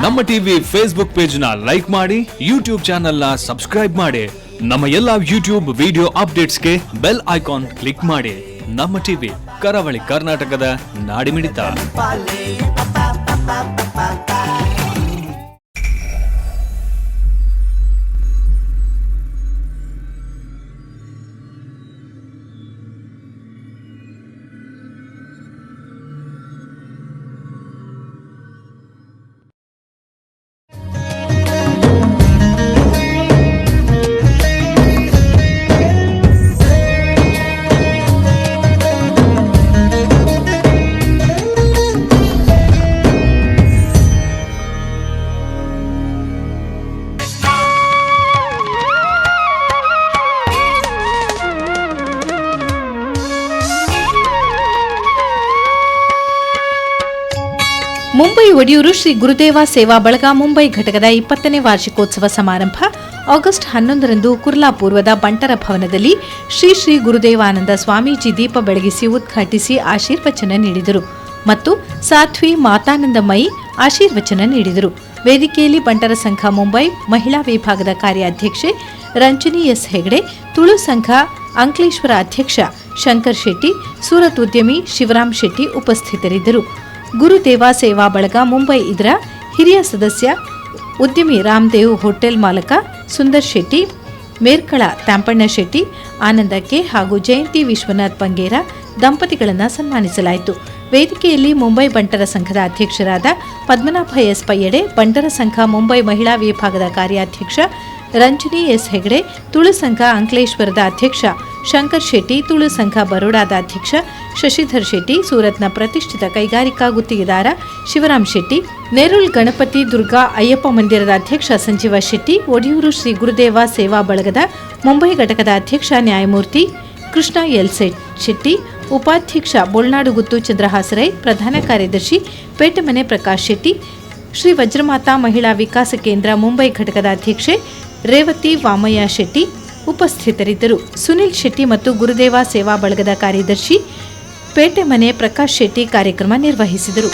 ನಮ್ಮ TV Facebook page ನ like ಮಾಡಿ, ಯೂಟ್ಯೂಬ್ ಚಾನೆಲ್ ನ ಸಬ್ಸ್ಕ್ರೈಬ್ ಮಾಡಿ. ನಮ್ಮ ಎಲ್ಲಾ ಯೂಟ್ಯೂಬ್ ವಿಡಿಯೋ ಅಪ್ಡೇಟ್ಸ್ಗೆ bell icon click ಮಾಡಿ. ನಮ್ಮ ಟಿವಿ, ಕರಾವಳಿ ಕರ್ನಾಟಕದ ನಾಡಿಮಿಡಿತ. ಮುಂಬೈ ಒಡಿಯೂರು ಶ್ರೀ ಗುರುದೇವ ಸೇವಾ ಬಳಗ ಮುಂಬೈ ಘಟಕದ 20ನೇ ವಾರ್ಷಿಕೋತ್ಸವ ಸಮಾರಂಭ ಆಗಸ್ಟ್ 11ರಂದು ಕುರ್ಲಾ ಪೂರ್ವದ ಬಂಟರ ಭವನದಲ್ಲಿ ಶ್ರೀ ಶ್ರೀ ಗುರುದೇವಾನಂದ ಸ್ವಾಮೀಜಿ ದೀಪ ಬೆಳಗಿಸಿ ಉದ್ಘಾಟಿಸಿ ಆಶೀರ್ವಚನ ನೀಡಿದರು ಮತ್ತು ಸಾಧ್ವಿ ಮಾತಾನಂದಮಯಿ ಆಶೀರ್ವಚನ ನೀಡಿದರು. ವೇದಿಕೆಯಲ್ಲಿ ಬಂಟರ ಸಂಘ ಮುಂಬೈ ಮಹಿಳಾ ವಿಭಾಗದ ಕಾರ್ಯಾಧ್ಯಕ್ಷೆ ರಂಜನಿ ಎಸ್ ಹೆಗಡೆ, ತುಳು ಸಂಘ ಅಂಕ್ಲೇಶ್ವರ ಅಧ್ಯಕ್ಷ ಶಂಕರ್ ಶೆಟ್ಟಿ, ಸೂರತ್ ಉದ್ಯಮಿ ಶಿವರಾಮ್ ಶೆಟ್ಟಿ ಉಪಸ್ಥಿತರಿದ್ದರು. ಗುರುದೇವ ಸೇವಾ ಬಳಗ ಮುಂಬೈ ಇದರ ಹಿರಿಯ ಸದಸ್ಯ, ಉದ್ಯಮಿ ರಾಮದೇವ್ ಹೋಟೆಲ್ ಮಾಲಕ ಸುಂದರ್ ಶೆಟ್ಟಿ, ಮೇರ್ಕಳ ತ್ಯಾಂಪಣ್ಣ ಶೆಟ್ಟಿ, ಆನಂದ ಕೆ ಹಾಗೂ ಜಯಂತಿ ವಿಶ್ವನಾಥ್ ಬಂಗೇರ ದಂಪತಿಗಳನ್ನು ಸನ್ಮಾನಿಸಲಾಯಿತು. ವೇದಿಕೆಯಲ್ಲಿ ಮುಂಬೈ ಬಂಟರ ಸಂಘದ ಅಧ್ಯಕ್ಷರಾದ ಪದ್ಮನಾಭ ಎಸ್ ಪಯ್ಯಡೆ, ಬಂಟರ ಸಂಘ ಮುಂಬೈ ಮಹಿಳಾ ವಿಭಾಗದ ಕಾರ್ಯಾಧ್ಯಕ್ಷ ರಂಜನಿ ಎಸ್ ಹೆಗಡೆ, ತುಳು ಸಂಘ ಅಂಕ್ಲೇಶ್ವರದ ಅಧ್ಯಕ್ಷ ಶಂಕರ್ ಶೆಟ್ಟಿ, ತುಳು ಸಂಘ ಬರೋಡಾದ ಅಧ್ಯಕ್ಷ ಶಶಿಧರ್ ಶೆಟ್ಟಿ, ಸೂರತ್ನ ಪ್ರತಿಷ್ಠಿತ ಕೈಗಾರಿಕಾ ಗುತ್ತಿಗೆದಾರ ಶಿವರಾಮ್ ಶೆಟ್ಟಿ, ನೆರುಲ್ ಗಣಪತಿ ದುರ್ಗಾ ಅಯ್ಯಪ್ಪ ಮಂದಿರದ ಅಧ್ಯಕ್ಷ ಸಂಜೀವ ಶೆಟ್ಟಿ, ಒಡಿಯೂರು ಶ್ರೀ ಗುರುದೇವ ಸೇವಾ ಬಳಗದ ಮುಂಬೈ ಘಟಕದ ಅಧ್ಯಕ್ಷ ನ್ಯಾಯಮೂರ್ತಿ ಕೃಷ್ಣ ಎಲ್ ಶೆಟ್ಟಿ, ಉಪಾಧ್ಯಕ್ಷ ಬೋಳ್ನಾಡುಗುತ್ತು ಚಂದ್ರಹಾಸರೈ, ಪ್ರಧಾನ ಕಾರ್ಯದರ್ಶಿ ಪೇಟಮನೆ ಪ್ರಕಾಶ್ ಶೆಟ್ಟಿ, ಶ್ರೀ ವಜ್ರಮಾತಾ ಮಹಿಳಾ ವಿಕಾಸ ಕೇಂದ್ರ ಮುಂಬೈ ಘಟಕದ ಅಧ್ಯಕ್ಷೆ ರೇವತಿ ವಾಮಯ್ಯ ಶೆಟ್ಟಿ ಉಪಸ್ಥಿತರಿದ್ದರು. ಸುನಿಲ್ ಶೆಟ್ಟಿ ಮತ್ತು ಗುರುದೇವ ಸೇವಾ ಬಳಗದ ಕಾರ್ಯದರ್ಶಿ ಪೇಟೆಮನೆ ಪ್ರಕಾಶ್ ಶೆಟ್ಟಿ ಕಾರ್ಯಕ್ರಮ ನಿರ್ವಹಿಸಿದರು.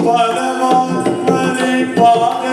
ಪರಮಾತ್ಮನಿ ಪಾದ.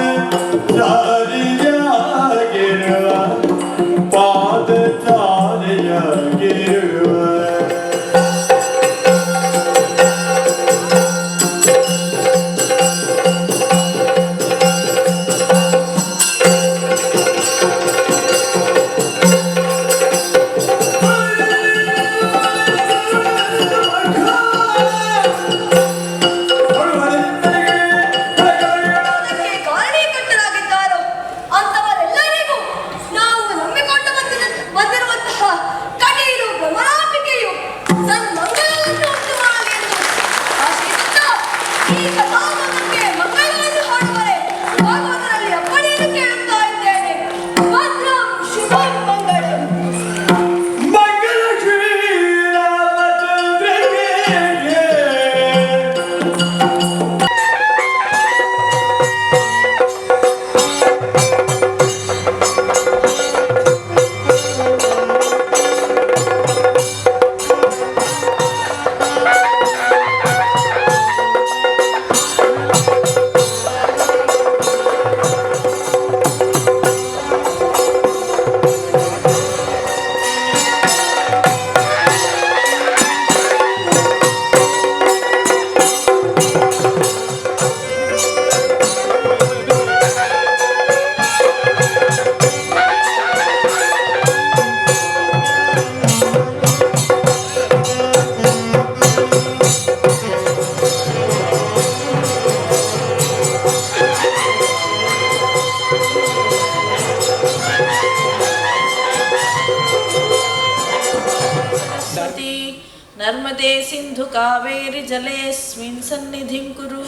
ನರ್ಮದೆ ಸಿಂಧು ಕಾವೇರಿ ಜಲೇಸ್ಮಿನ್ ಸನ್ನಿಧಿಂ ಕುರು.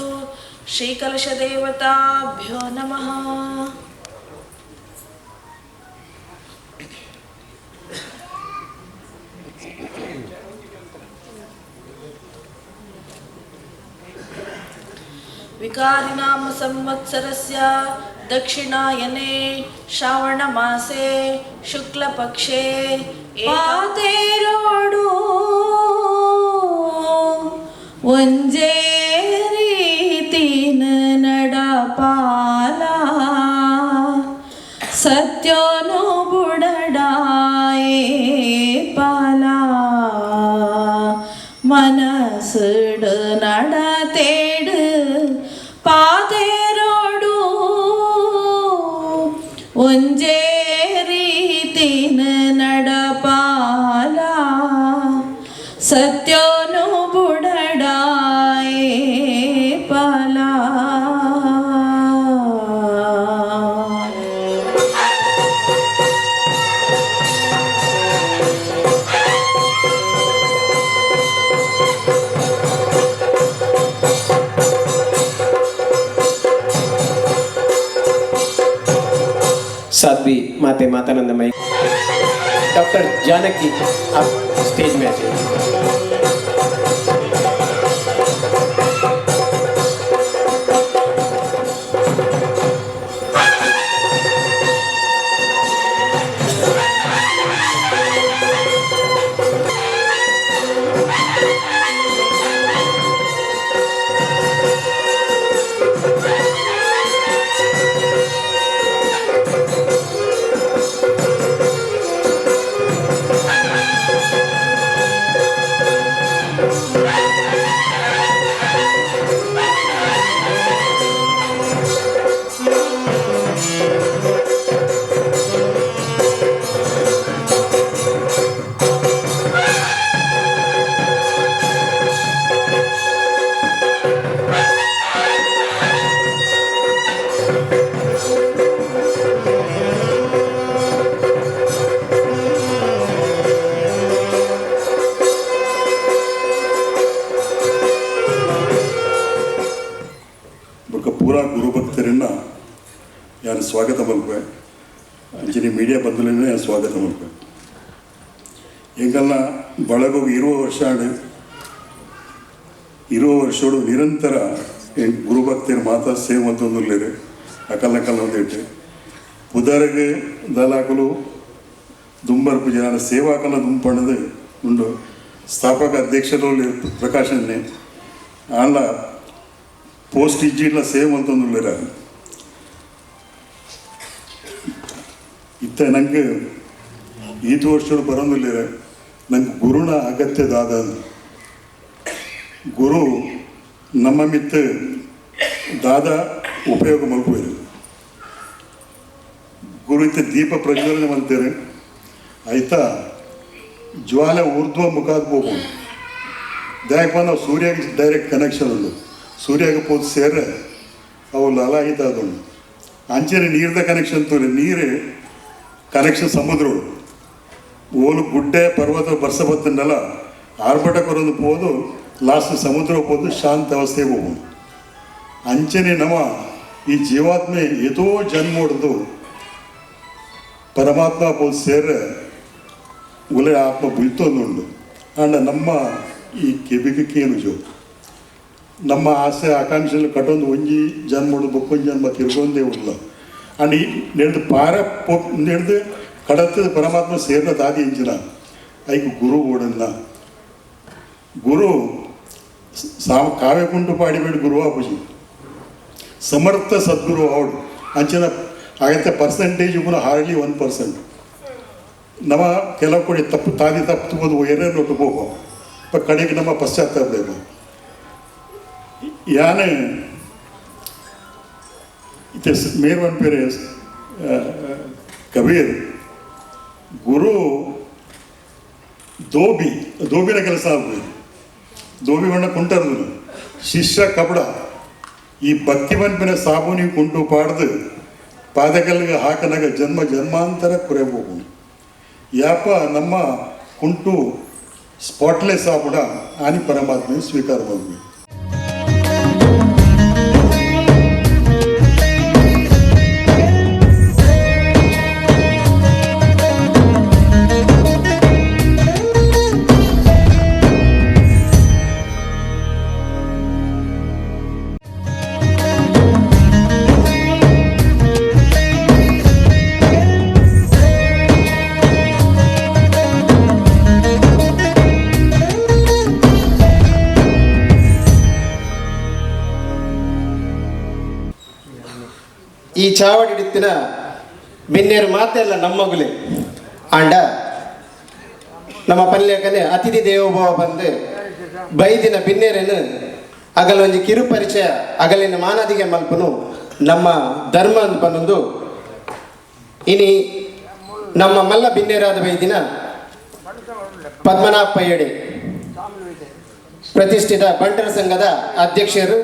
ಶ್ರೀಕಲಶದೇವತಾಭ್ಯೋ ನಮಃ. ವಿಕಾರಿನಾಮ ಸಂವತ್ಸರಸ್ಯ ದಕ್ಷಿಣಾಯನೆ ಶ್ರಾವಣಮಾಸೆ ಶುಕ್ಲಪಕ್ಷೇ ಪಾತೇರೋಡು ಒಂಜೇ ರೀತಿನ ನಡಪಾಲ ಸತ್ಯೋನು ಬುಡಡಾಯೇ ಪಾಲ ಮನಸುಡು ನಡತೇಡು ಪಾತೇರೋಡು ಒಂಜೇ ರೀತಿನ ನಡಪಾಲ ಸತ್ಯೋನು ಬುಡಡಾಯೇ ಪಾಲ. साध्वी माते मातानंदमयी डॉक्टर जानकी आप स्टेज में आ जाइए। ಬೊಕ್ಕ ಪೂರಾ ಗುರುಭಕ್ತರನ್ನ ಯಾರು ಸ್ವಾಗತ ಮಲ್ಪೆ ಅಂಚನೆ ಮೀಡಿಯಾ ಬಂಧುಲನ್ನ ಯಾರು ಸ್ವಾಗತ ಮಲ್ಪೆ. ಎಂಕಲ್ನ ಬಳಗೋಗಿ ಇರುವ ವರ್ಷ ಇರುವ ವರ್ಷೋಡು ನಿರಂತರ ಗುರುಭಕ್ತಿಯರು ಮಾತಾ ಸೇವೆ ಮಲ್ತೊಂದುಲ್ಲೆರ್ ಅಕಲ್ನ ಕಲ್ಲ ಒಂದಿಟ್ಟು ಪುದರ್ಗ್ ದಲಾಕುಲು ದುಂಬರ್ಪು ಜನ ಸೇವಾಕಲ ದುಂಪಣ್ಣದು ಉಂಡು. ಸ್ಥಾಪಕ ಅಧ್ಯಕ್ಷರು ಪ್ರಕಾಶನ್ನೇ ಆಂಡ ಪೋಸ್ಟ್ ಇಜ್ಜಿಡ್ಲ ಸೇವೆ ಮಲ್ತೊಂದುಲ್ಲೆರ್. ಇತ್ತ ನಂಗೆ ಈತ್ ವರ್ಷಡು ಬರೋದಿಲ್ಲ, ನಂಗೆ ಗುರುನ ಅಗತ್ಯ ದಾದ. ಗುರು ನಮ್ಮ ಮಿತ್ತ ದಾದ ಉಪಯೋಗ ಮಲ್ಪುವೆರು. ಗುರು ಇತ್ತ ದೀಪ ಪ್ರಜ್ವಲನೆ ಮಲ್ತೇರೆ ಆಯ್ತಾ ಜ್ವಾಲೆ ಊರ್ಧ್ವ ಮುಖಾದ್ ಹೋಗ್ಬೋದು. ದಾಯಕ ನಾವು ಸೂರ್ಯಗೆ ಡೈರೆಕ್ಟ್ ಕನೆಕ್ಷನ್ ಉಂಡು. ಸೂರ್ಯಗೆ ಪೋದು ಸೇರೆ ಅವು ಲಲಾಹಿತ ಅದೊಂದು. ಅಂಚನೆ ನೀರ್ದ ಕನೆಕ್ಷನ್ ತೋರಿ, ನೀರು ಕನೆಕ್ಷನ್ ಸಮುದ್ರ ಓಲು ಗುಡ್ಡೆ ಪರ್ವತ ಬರ್ಸ ಬತ್ತಂಡಲ್ಲ ಆರ್ಭಟ ಕೊರೊಂದು ಪೋದು ಲಾಸ್ಟ್ ಸಮುದ್ರ ಪೋದು ಶಾಂತ ಅವಸ್ಥೆಗೆ ಹೋಗ್ಬೋದು. ಅಂಚನೆ ನಮ್ಮ ಈ ಜೀವಾತ್ಮೆ ಏತೋ ಜನ್ಮ ಹೊಡೆದು ಪರಮಾತ್ಮ ಪೋದು ಸೇರೆ ಉಲೆ ಆತ್ಮ ಬುಲ್ತೊಂದುಂಡು. ಆಂಡ ನಮ್ಮ ಈ ಕೆಬಿಗೆ ಕೇನು ಜೋ ನಮ್ಮ ಆಸೆ ಆಕಾಂಕ್ಷೆలు ಕಟ್ಟೊಂದು ಒಂಜಿ ಜನ್ಮಡು ಬೊಕ್ಕೊಂಜಿ ಜನ್ಮ ತಿರ್ಗೊಂದೇ ಉಲ್ಲ. ಅಂಡ್ ಈ ನೆಡ್ದು ಪಾರ ಪೋ ನೆಡ್ದು ಕಡತ್ತದ ಪರಮಾತ್ಮ ಸೇರಿದ ದಾದಿ ಎಂಚಿನ ಐಕ್ ಗುರು ಓಡನ್ನ ಗುರು ಸಾಮ ಕಾವ್ಯಕುಂಟು ಪಾಡಿಬೇಡಿ ಗುರು ಆಪುಜಿ ಸಮರ್ಥ ಸದ್ಗುರು ಅವಡು ಅಂಚಿನ ಆಗತ್ತೆ ಪರ್ಸೆಂಟೇಜ್ ಕೂಡ ಹಾರ್ಡ್ಲಿ 1%. ನಮ್ಮ ಕೆಲವು ಕಡೆ ತಪ್ಪು ತಾದಿ ತಪ್ಪು ತಗೋದು ಏನೇನು ಒಟ್ಟು ಹೋಗೋ ಕಡೆಗೆ ನಮ್ಮ ಪಶ್ಚಾತ್ತಾಪ ಬೇಕು. ಯಾನೆ ಇತ್ತೆ ಮೇರ್ ಪನ್ಪೆರ್ ಕಬೀರ್ ಗುರು ದೋಬಿ ದೋಬಿನ ಕೆಲಸ ಆಗ್ಬೋದು. ದೋಬಿ ಬಣ್ಣ ಕುಂಟರ್ದು ಶಿಷ್ಯ ಕಪಡ ಈ ಭಕ್ತಿ ಪನ್ಪಿನ ಸಾಬೂನಿ ಕುಂಟು ಪಾಡ್ದು ಪಾದಕಲ್ಲಿಗೆ ಹಾಕನಾಗ ಜನ್ಮ ಜನ್ಮಾಂತರ ಕುರೆ ಹೋಗುದು. ಯಾಪ ನಮ್ಮ ಕುಂಟು Spotless ಆಪುಣ ಆನಿ ಪರಮಾತ್ಮೆ ಸ್ವೀಕಾರ ಮಲ್ಪಿ. ಈ ಚಾವಡಿಡಿತ್ತಿನ ಬಿನ್ನೇರು ಮಾತೆಲ್ಲ ನಮ್ಮಗುಲೆ ಆಂಡ ನಮ್ಮ ಪಲ್ಯಕನೆ ಅತಿಥಿ ದೇವೋಭವ ಬಂದು ಬೈದಿನ ಬಿನ್ನೇರೇನು ಅಗಲ ಒಂಜಿ ಕಿರು ಪರಿಚಯ ಅಗಲಿನ ಮಾನದಿಗೆ ಮಲ್ಪನು ನಮ್ಮ ಧರ್ಮ ಅಂತ ಪನ್ನೊಂದು. ಇನಿ ನಮ್ಮ ಮಲ್ಲ ಬಿನ್ನೇರಾದ ಬೈದಿನ ಪದ್ಮನಾಭ ಪಯ್ಯಡೆ ಪ್ರತಿಷ್ಠಿತ ಬಂಟರ ಸಂಘದ ಅಧ್ಯಕ್ಷರು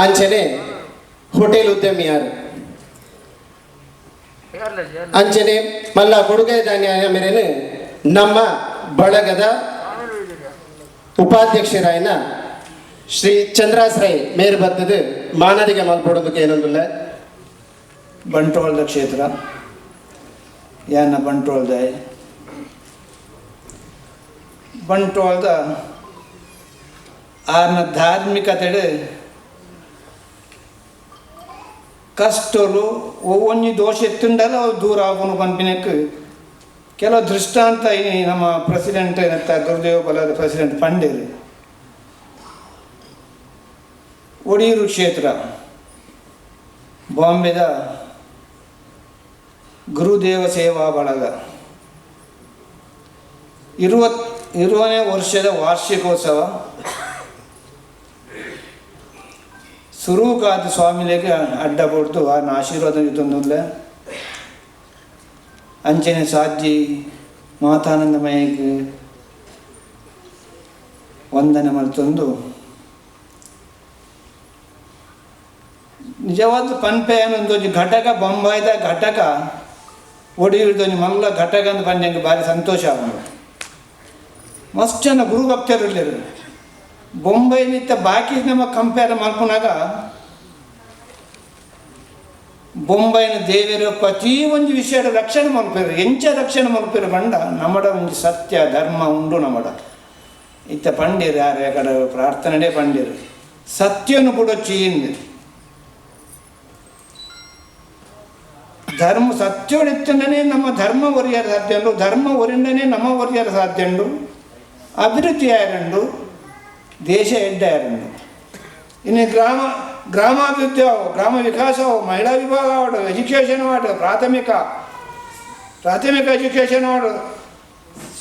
ಅಂಚನೆ ಹೋಟೆಲ್ ಉದ್ಯಮಿಯಾರು ಅಂಚನೆ ಮಲ್ಲ ಕೊಡುಗೆ ಧಾನ್ಯ ಮೇರೆನು ನಮ್ಮ ಬಳಗದ ಉಪಾಧ್ಯಕ್ಷರಾಯನ ಶ್ರೀ ಚಂದ್ರಾಶ್ರಯ್ ಮೇರು ಬತ್ತದು ಮಾನದಿಗೆ ಮಲ್ಪಡೋದಕ್ಕೆ ಏನೊಂದಿಲ್ಲ. ಬಂಟ್ವಾಳದ ಕ್ಷೇತ್ರ ಯಾನ ಬಂಟ್ವಾಳದ ಬಂಟ್ವಾಳದ ಆರ್ನ ಧಾರ್ಮಿಕತೆಡು ಕಷ್ಟರು ಒಂಜಿ ದೋಷ ಎತ್ತುಂಡಲ ಅವು ದೂರ ಆಪುನು ಪನ್ಪಿನಕ್ ಕೆಲವು ದೃಷ್ಟಾಂತ ಈ ನಮ್ಮ ಪ್ರೆಸಿಡೆಂಟ್ ಏನತ್ತ ಗುರುದೇವ ಬಲದ ಪ್ರೆಸಿಡೆಂಟ್ ಪಂಡೇರು. ಒಡಿಯೂರು ಕ್ಷೇತ್ರ ಬಾಂಬೆದ ಗುರುದೇವ ಸೇವಾ ಬಳಗ 20ನೇ ವರ್ಷದ ವಾರ್ಷಿಕೋತ್ಸವ ಸುರೂಕಾದ ಸ್ವಾಮಿಲೆಗೆ ಅಡ್ಡ ಕೊಡ್ತು ಆ ಆಶೀರ್ವಾದ ಇತ್ತೊಂದುಲ್ಲ. ಅಂಚನೆ ಸಾಧ್ಯ ಮಾತಾನಂದಮಯಕ್ಕೆ ವಂದನೆ ಮಲ್ತೊಂದು ನಿಜವಾದ ಪನ್ಪೆ ಒಂದೊಂಜಿ ಘಟಕ ಬೊಂಬಾಯ್ದ ಘಟಕ ಒಡಿಯುರ್ದೊಂಜಿ ಮಲ್ಲ ಘಟಕ ಅಂದ್ ಪಂಜಂಗೆ ಭಾರಿ ಸಂತೋಷ ಆಪುಂಡು. ಮಸ್ತ್ ಜನ ಗುರು ಭಕ್ತರು ಬೊಂಬೈನಿತ್ತ ಬಾಕಿ ನಮ್ಮ ಕಂಪೇರ್ ಮಲ್ಪುನಾಗ ಬೊಂಬೈನ ದೇವರು ಪ್ರತಿ ಒಂಜಿ ವಿಷಯದ ರಕ್ಷಣೆ ಮಲ್ಪೆರು ಎಂಚ ರಕ್ಷಣೆ ಮಲ್ಪೆರು ಪಂಡ ನಮ್ಮಡ ಒಂಜಿ ಸತ್ಯ ಧರ್ಮ ಉಂಡು ನಮ್ಮಡ ಇತ್ತ ಪಂಡಿರು ಯಾರು ಕಡೆ ಪ್ರಾರ್ಥನೆ ಪಂಡಿರು ಸತ್ಯನು ಬುಡೊಚ್ಚಿ ಇಂದು ಧರ್ಮ ಸತ್ಯೋಡಿತ್ತನೇ ನಮ್ಮ ಧರ್ಮ ಒರಿಯರ ಸಾಧ್ಯ ಉಂಡು, ಧರ್ಮ ಒರಿಂಡನೇ ನಮ್ಮ ಒರಿಯರ ಸಾಧ್ಯ ಉಂಡು, ಅಭಿವೃದ್ಧಿ ಆಯರುಂಡು, ದೇಶ ಎಡ್ಡೆ ಆಯರುಂಡು. ಇನ್ನು ಗ್ರಾಮಾಭಿವೃದ್ಧಿ ಅವು, ಗ್ರಾಮ ವಿಕಾಸ ಅವು, ಮಹಿಳಾ ವಿಭಾಗ ಆವಡು, ಎಜುಕೇಷನ್ ಆವಡು, ಪ್ರಾಥಮಿಕ ಎಜುಕೇಷನ್ ಆವಡು,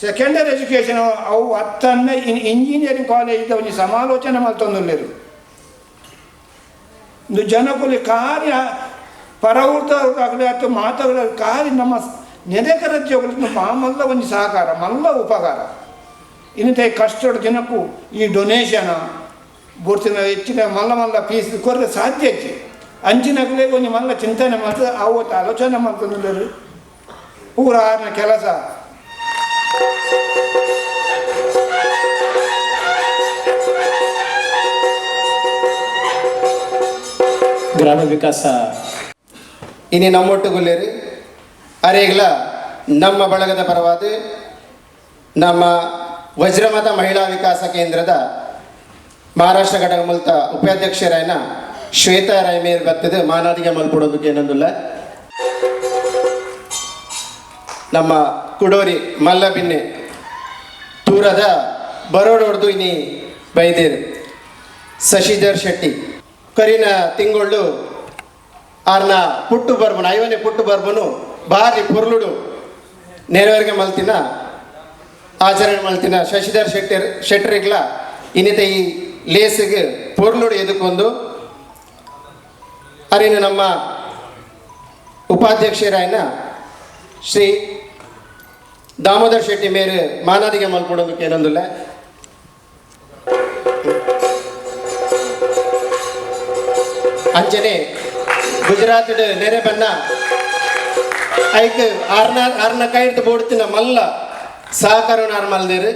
ಸೆಕೆಂಡರಿ ಎಜುಕೇಷನ್ ಅವು ಅತ್ತನ್ನ ಇಂಜಿನಿಯರಿಂಗ್ ಕಾಲೇಜ್ ಒಂಜಿ ಸಮಾಲೋಚನೆ ಮಲ್ತೊಂದುಲ್ಲೆರ್. ಇಂದು ಜನಕುಲಿ ಕಾರ್ಯ ಪರವೃತ್ತರಾಗಲಿ ಅಥವಾ ಮಾತಾಗಲಿ ಕಾರ್ಯ ನಮ್ಮ ನೆರೆಕರಜ್ಯೋಗಳಿಗೆ ಮಲ್ಲ ಒಂಜಿ ಸಹಕಾರ ಮಲ್ಲ ಉಪಕಾರ. ಇನ್ನಿತ ಕಷ್ಟದ ದಿನಕ್ಕೂ ಈ ಡೊನೇಷನ್ ಬೋರ್ತಿನ ಹೆಚ್ಚಿನ ಮಲ್ಲ ಮಲ್ಲ ಫೀಸ್ ಕೊರ್ರೆ ಸಾಧ್ಯ ಹೆಚ್ಚು ಅಂಚಿನಗಲೇ ಒಂಜಿ ಮಲ್ಲ ಚಿಂತನೆ ಮಾಡ್ತದೆ ಅವತ್ತು ಆಲೋಚನೆ ಮಾಡ್ತಂದ್ರೆ ಪೂರ ಆರ್ನ ಕೆಲಸ. ಗ್ರಾಮ ವಿಕಾಸ ಇನಿ ನಮ್ಮೊಟ್ಟುಗುಲ್ಲೇರು ಅರೇಗ್ಲ ನಮ್ಮ ಬಳಗದ ಪರವಾದ ನಮ್ಮ ವಜ್ರಮತ ಮಹಿಳಾ ವಿಕಾಸ ಕೇಂದ್ರದ ಮಹಾರಾಷ್ಟ್ರ ಘಟಕ ಮೂಲತ ಉಪಾಧ್ಯಕ್ಷರಾಯನ ಶ್ವೇತಾ ರಾಯ್ ಬರ್ತದೆ ಮಾನಾದಿಗೆ ಮಲ್ಪಡೋದಕ್ಕೆ ಏನೊಂದಿಲ್ಲ. ನಮ್ಮ ಕುಡೋರಿ ಮಲ್ಲಬಿನ್ನೆ ತೂರದ ಬರೋಡೋಡ್ದು ಇನಿ ಬೈದೇರು ಶಶಿಧರ್ ಶೆಟ್ಟಿ ಕರಿನ ತಿಂಗೊಳ್ಳು ಆರ್ನ ಪುಟ್ಟು ಬರ್ಬನು ಐವನೇ ಪುಟ್ಟು ಬರ್ಬನು ಭಾರಿ ಪೊರ್ಲುಡು ನೆರವೇರಿಗೆ ಮಲ್ತಿನ ಆಚರಣೆ ಮಲ್ತಿನ ಶಶಿಧರ್ ಶೆಟ್ಟರಿಗ್ಲ ಇನ್ನಿತ ಈ ಲೇಸಿಗೆ ಪೊರ್ಲುಡು ಎದುಕೊಂದು ಅರಿನ ನಮ್ಮ ಉಪಾಧ್ಯಕ್ಷರಾಯನ ಶ್ರೀ ದಾಮೋದರ್ ಶೆಟ್ಟಿ ಮೇರೆ ಮಾನಾದಿಗೆ ಮಲ್ಪಡೋದಕ್ಕೆ ಏನೊಂದಿಲ್ಲ. ಅಂಚನೆ ಗುಜರಾತ್ ನೆರೆ ಬನ್ನ ಐಕ್ ಆರ್ನ ಆರ್ನ ಕೈಡ್ದು ಬೋಡ್ತಿನ ಮಲ್ಲ ಸಹಕಾರ ನಾರ್ಮಲ್ದೇರು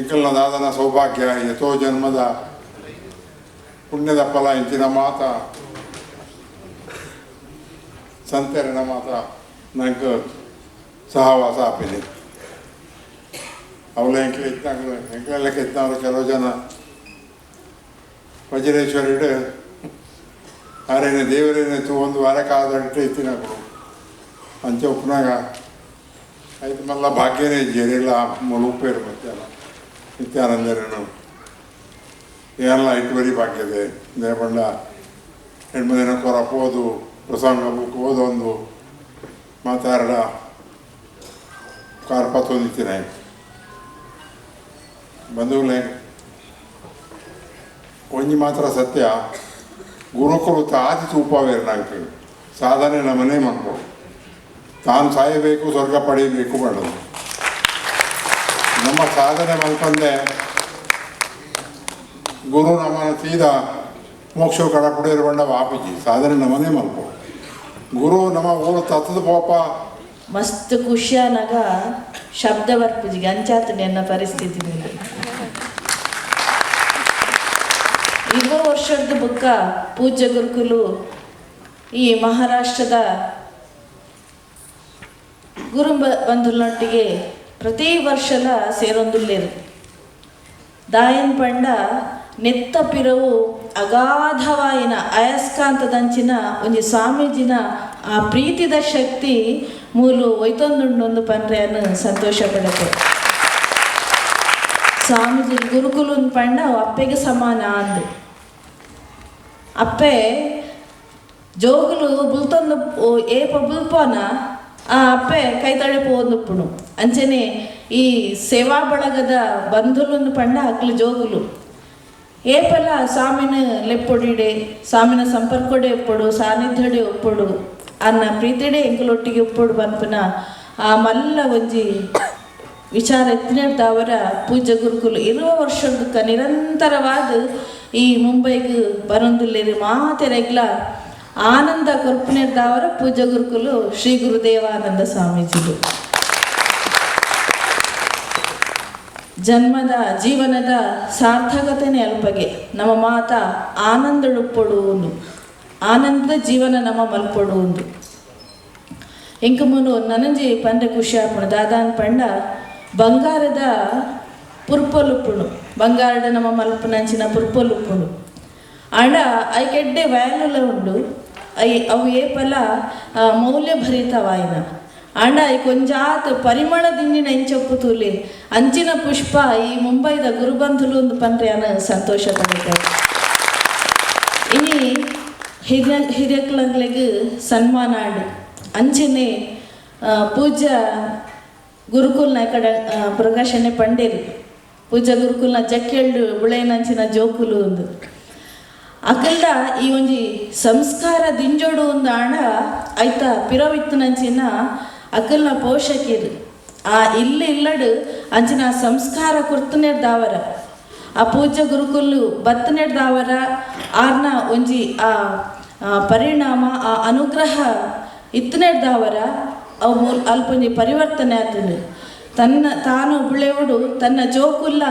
ಎಂಕಲ್ನ ದಾದನ ಸೌಭಾಗ್ಯ ಯಥೋ ಜನ್ಮದ ಪುಣ್ಯದ ಫಲ ಇಂಚಿನ ಮಾತ ಸಂತರನ ಮಾತ ನಂಗೆ ಸಹವಾಸ ಆಪಿನಿ. ಅವಳ ಎಂಕ್ಲೆ ಇತ್ತಾಗಲು ಎಂಕ್ಲೆಲ್ಲಕ್ಕೆ ಇತ್ತವರು ಕೆಲವು ಜನ ವಜ್ರೇಶ್ವರಿಡು ಆರೇನೆ ದೇವರೇನೆ ತೂ ಒಂದು ವಾರ ಕಾದಟ್ಟು ಇತ್ತಿನಗಳು ಅಂಚೆ ಉಪ್ಪನಾಗ ಐದು ಮಲ್ಲ ಭಾಗ್ಯನೇ ಜೇರಿಲ್ಲ ಮುಳುಪೇರು ಮತ್ತೆಲ್ಲ ನಿತ್ಯಾನಂದರೇನು ಏನೆಲ್ಲ ಇಟ್ಟು ಬರೀ ಭಾಗ್ಯದೆ ದೇವಣ್ಣ ಹೆಣ್ಮು ದಿನ ಕೊರ ಪೋದು ಪ್ರಸಂಗ ಬುಕ್ ಓದೊಂದು ಮಾತಾಡ ಕಾರ್ ಪತ್ತೊಂದಿತ್ತಿನ ಬಂಧುಗಳೇ, ಒಂಜಿ ಮಾತ್ರ ಸತ್ಯ, ಗುರುಕುಲು ತಾತಿ ತೂಪವೇರ್ನಾಗ್ತದೆ ಸಾಧನೆ ನಮ್ಮನೆ ಮಕ್ಕಳು ತಾನು ಸಾಯಬೇಕು ಸ್ವರ್ಗ ಪಡೆಯಬೇಕು ಮಾಡೋದು ನಮ್ಮ ಸಾಧನೆ ಮಲ್ಪಂದೆ ಗುರು ನಮ್ಮನ್ನು ತೀದ ಮೋಕ್ಷ ಕಡಪಡೆಯರು ಬಂಡ ವಾಪಿಜಿ ಸಾಧನೆ ನಮ್ಮನೆ ಮಲ್ಪೋ ಗುರು ನಮ್ಮ ಊರು ತತ್ತದ ಪೋಪ ಮಸ್ತ್ ಖುಷಿಯಾನಾಗ ಶಬ್ದ ಬರ್ಪುಜಿಗೆ ಅಂಚಾತ ನನ್ನ ಪರಿಸ್ಥಿತಿ. 20 ವರ್ಷದ ಬುಕ್ಕ ಪೂಜ್ಯ ಗುರುಕುಲು ಈ ಮಹಾರಾಷ್ಟ್ರದ ಗುರು ಬಂಧುಲೊಟ್ಟಿಗೆ ಪ್ರತಿ ವರ್ಷಲ ಸೇರೊಂದುಲ್ಲೇರು. ದಾಯನ್ ಪಂಡ ನೆತ್ತ ಪಿರವು ಅಗಾಧವಾಯಿನ ಅಯಸ್ಕಾಂತದಂಚಿನ ಒಂಜಿ ಸ್ವಾಮೀಜಿನ ಆ ಪ್ರೀತಿದ ಶಕ್ತಿ ಮೂಲು ಒಯ್ತೊಂದುಂಡೊಂದು ಪನ್ರೆಯನ್ನು ಸಂತೋಷ ಪಡತೆ. ಸ್ವಾಮೀಜಿ ಗುರುಕುಲು ಪಂಡ ಅಪ್ಪೆಗೆ ಸಮಾನ ಅಂದು ಅಪ್ಪೆ ಜೋಗುಲು ಬುಲ್ತೊಂದು ಏಪ ಬುಲ್ಪೋನ ಆ ಅಪ್ಪೆ ಕೈತಳೆ ಪೋಂದುಪ್ಪುಣು. ಅಂಚನೆ ಈ ಸೇವಾ ಬಳಗದ ಬಂಧುಲೊಂದು ಪಂಡ ಅಕ್ಲು ಜೋಗುಲು ಏಪಲ ಸ್ವಾಮಿನ ಲೆಪ್ಪೊಡಿಡೆ ಸ್ವಾಮಿನ ಸಂಪರ್ಕೊಡೆ ಒಪ್ಪಡು ಸಾನ್ನಿಧ್ಯಡೆ ಒಪ್ಪಡು ಅನ್ನ ಪ್ರೀತಿಡೆ ಎಂಕಲೊಟ್ಟಿಗೆ ಒಪ್ಪಡು ಪನ್ಪುನ ಆ ಮಲ್ಲ ಒಂಜಿ ವಿಚಾರ ಎತ್ತಿನವರ ಪೂಜ್ಯ ಗುರುಕುಲು 20 ವರ್ಷದ ನಿರಂತರವಾದ ಈ ಮುಂಬೈಗೆ ಬರೊಂದುಲ್ಲೇರು ಮಾತೆರೆಗ್ಲ ಆನಂದ ಕೊರ್ಪುನೆರ್ದವರ ಪೂಜ್ಯ ಗುರುಕುಲು ಶ್ರೀ ಗುರುದೇವಾನಂದ ಸ್ವಾಮೀಜಿಲು. ಜನ್ಮದ ಜೀವನದ ಸಾರ್ಥಕತೆನೇ ಅಲ್ಪಗೆ ನಮ್ಮ ಮಾತ ಆನಂದಡುಪ್ಪಡುವುದು ಆನಂದದ ಜೀವನ ನಮ್ಮ ಮಲ್ಪಡುವುದು. ಎಂಕ ಮುನು ನನಂಜಿ ಪಂಡ ಖುಷಿ ಆಪುಣು ದಾದಾನ್ ಪಂಡ ಬಂಗಾರದ ಪುರ್ಪೊಲುಪ್ಪುಣು ಬಂಗಾರದ ನಮ್ಮ ಮಲ್ಪುನಂಚಿನ ಪುರ್ಪೊಲುಪ್ಪುಣು ಆಂಡ ಐಕೆಡ್ಡೆ ವ್ಯಾಲ್ಯೂಲ ಉಂಡು I ಅವು ಏಪಲ ಮೌಲ್ಯಭರಿತವಾಯಿನ ಆಂಡ I ಕೊಂಜಾತ್ ಪರಿಮಳ ದಿಂಜಿನ ಎಂಚೊಪ್ಪು ತೂಲಿ ಅಂಚಿನ ಪುಷ್ಪ ಈ ಮುಂಬೈದ ಗುರುಬಂಧುಲು ಒಂದು ಪನ್ರೆ ಅನ್ನ ಸಂತೋಷ ಪಡುತ್ತಾರೆ. ಇನಿ ಹಿರಿಯಕ್ಲಂಗ್ಲೆಗ್ ಸನ್ಮಾನ ಆಂಡ್ ಅಂಚನೆ ಪೂಜ್ಯ ಗುರುಕುಲ್ನ ಕಡೆ ಪ್ರಕಾಶನೆ ಪಂಡೇರು ಪೂಜ್ಯ ಗುರುಕುಲ್ನ ಜಕ್ಕೆಳ್ಳು ಬುಳೆನಂಚಿನ ಜೋಕುಲು ಒಂದು ಅಕಲ್ದ ಈ ಒಂಜಿ ಸಂಸ್ಕಾರ ದಿಂಜೋಡು ಒಂದು ಆಣ ಐತ ಪಿರವಿತ್ತನಂಚಿನ ಅಕಲ್ನ ಪೋಷಕಿರು ಆ ಇಲ್ಲ ಇಲ್ಲಡು ಅಂಚಿನ ಸಂಸ್ಕಾರ ಕುರ್ತುನೆಡ್ದಾವರ ಆ ಪೂಜ್ಯ ಗುರುಕುಲು ಬತ್ತನೆಡ್ದಾವರ ಆರ್ನ ಒಂಜಿ ಆ ಪರಿಣಾಮ ಆ ಅನುಗ್ರಹ ಇತ್ತನೆಡ್ದಾವರ ಅವು ಅಲ್ಪೊಂಜಿ ಪರಿವರ್ತನೆ ಆತುಂಡು. ತನ್ನ ತಾನು ಬುಳೆವುಡು ತನ್ನ ಜೋಕುಲ್ಲ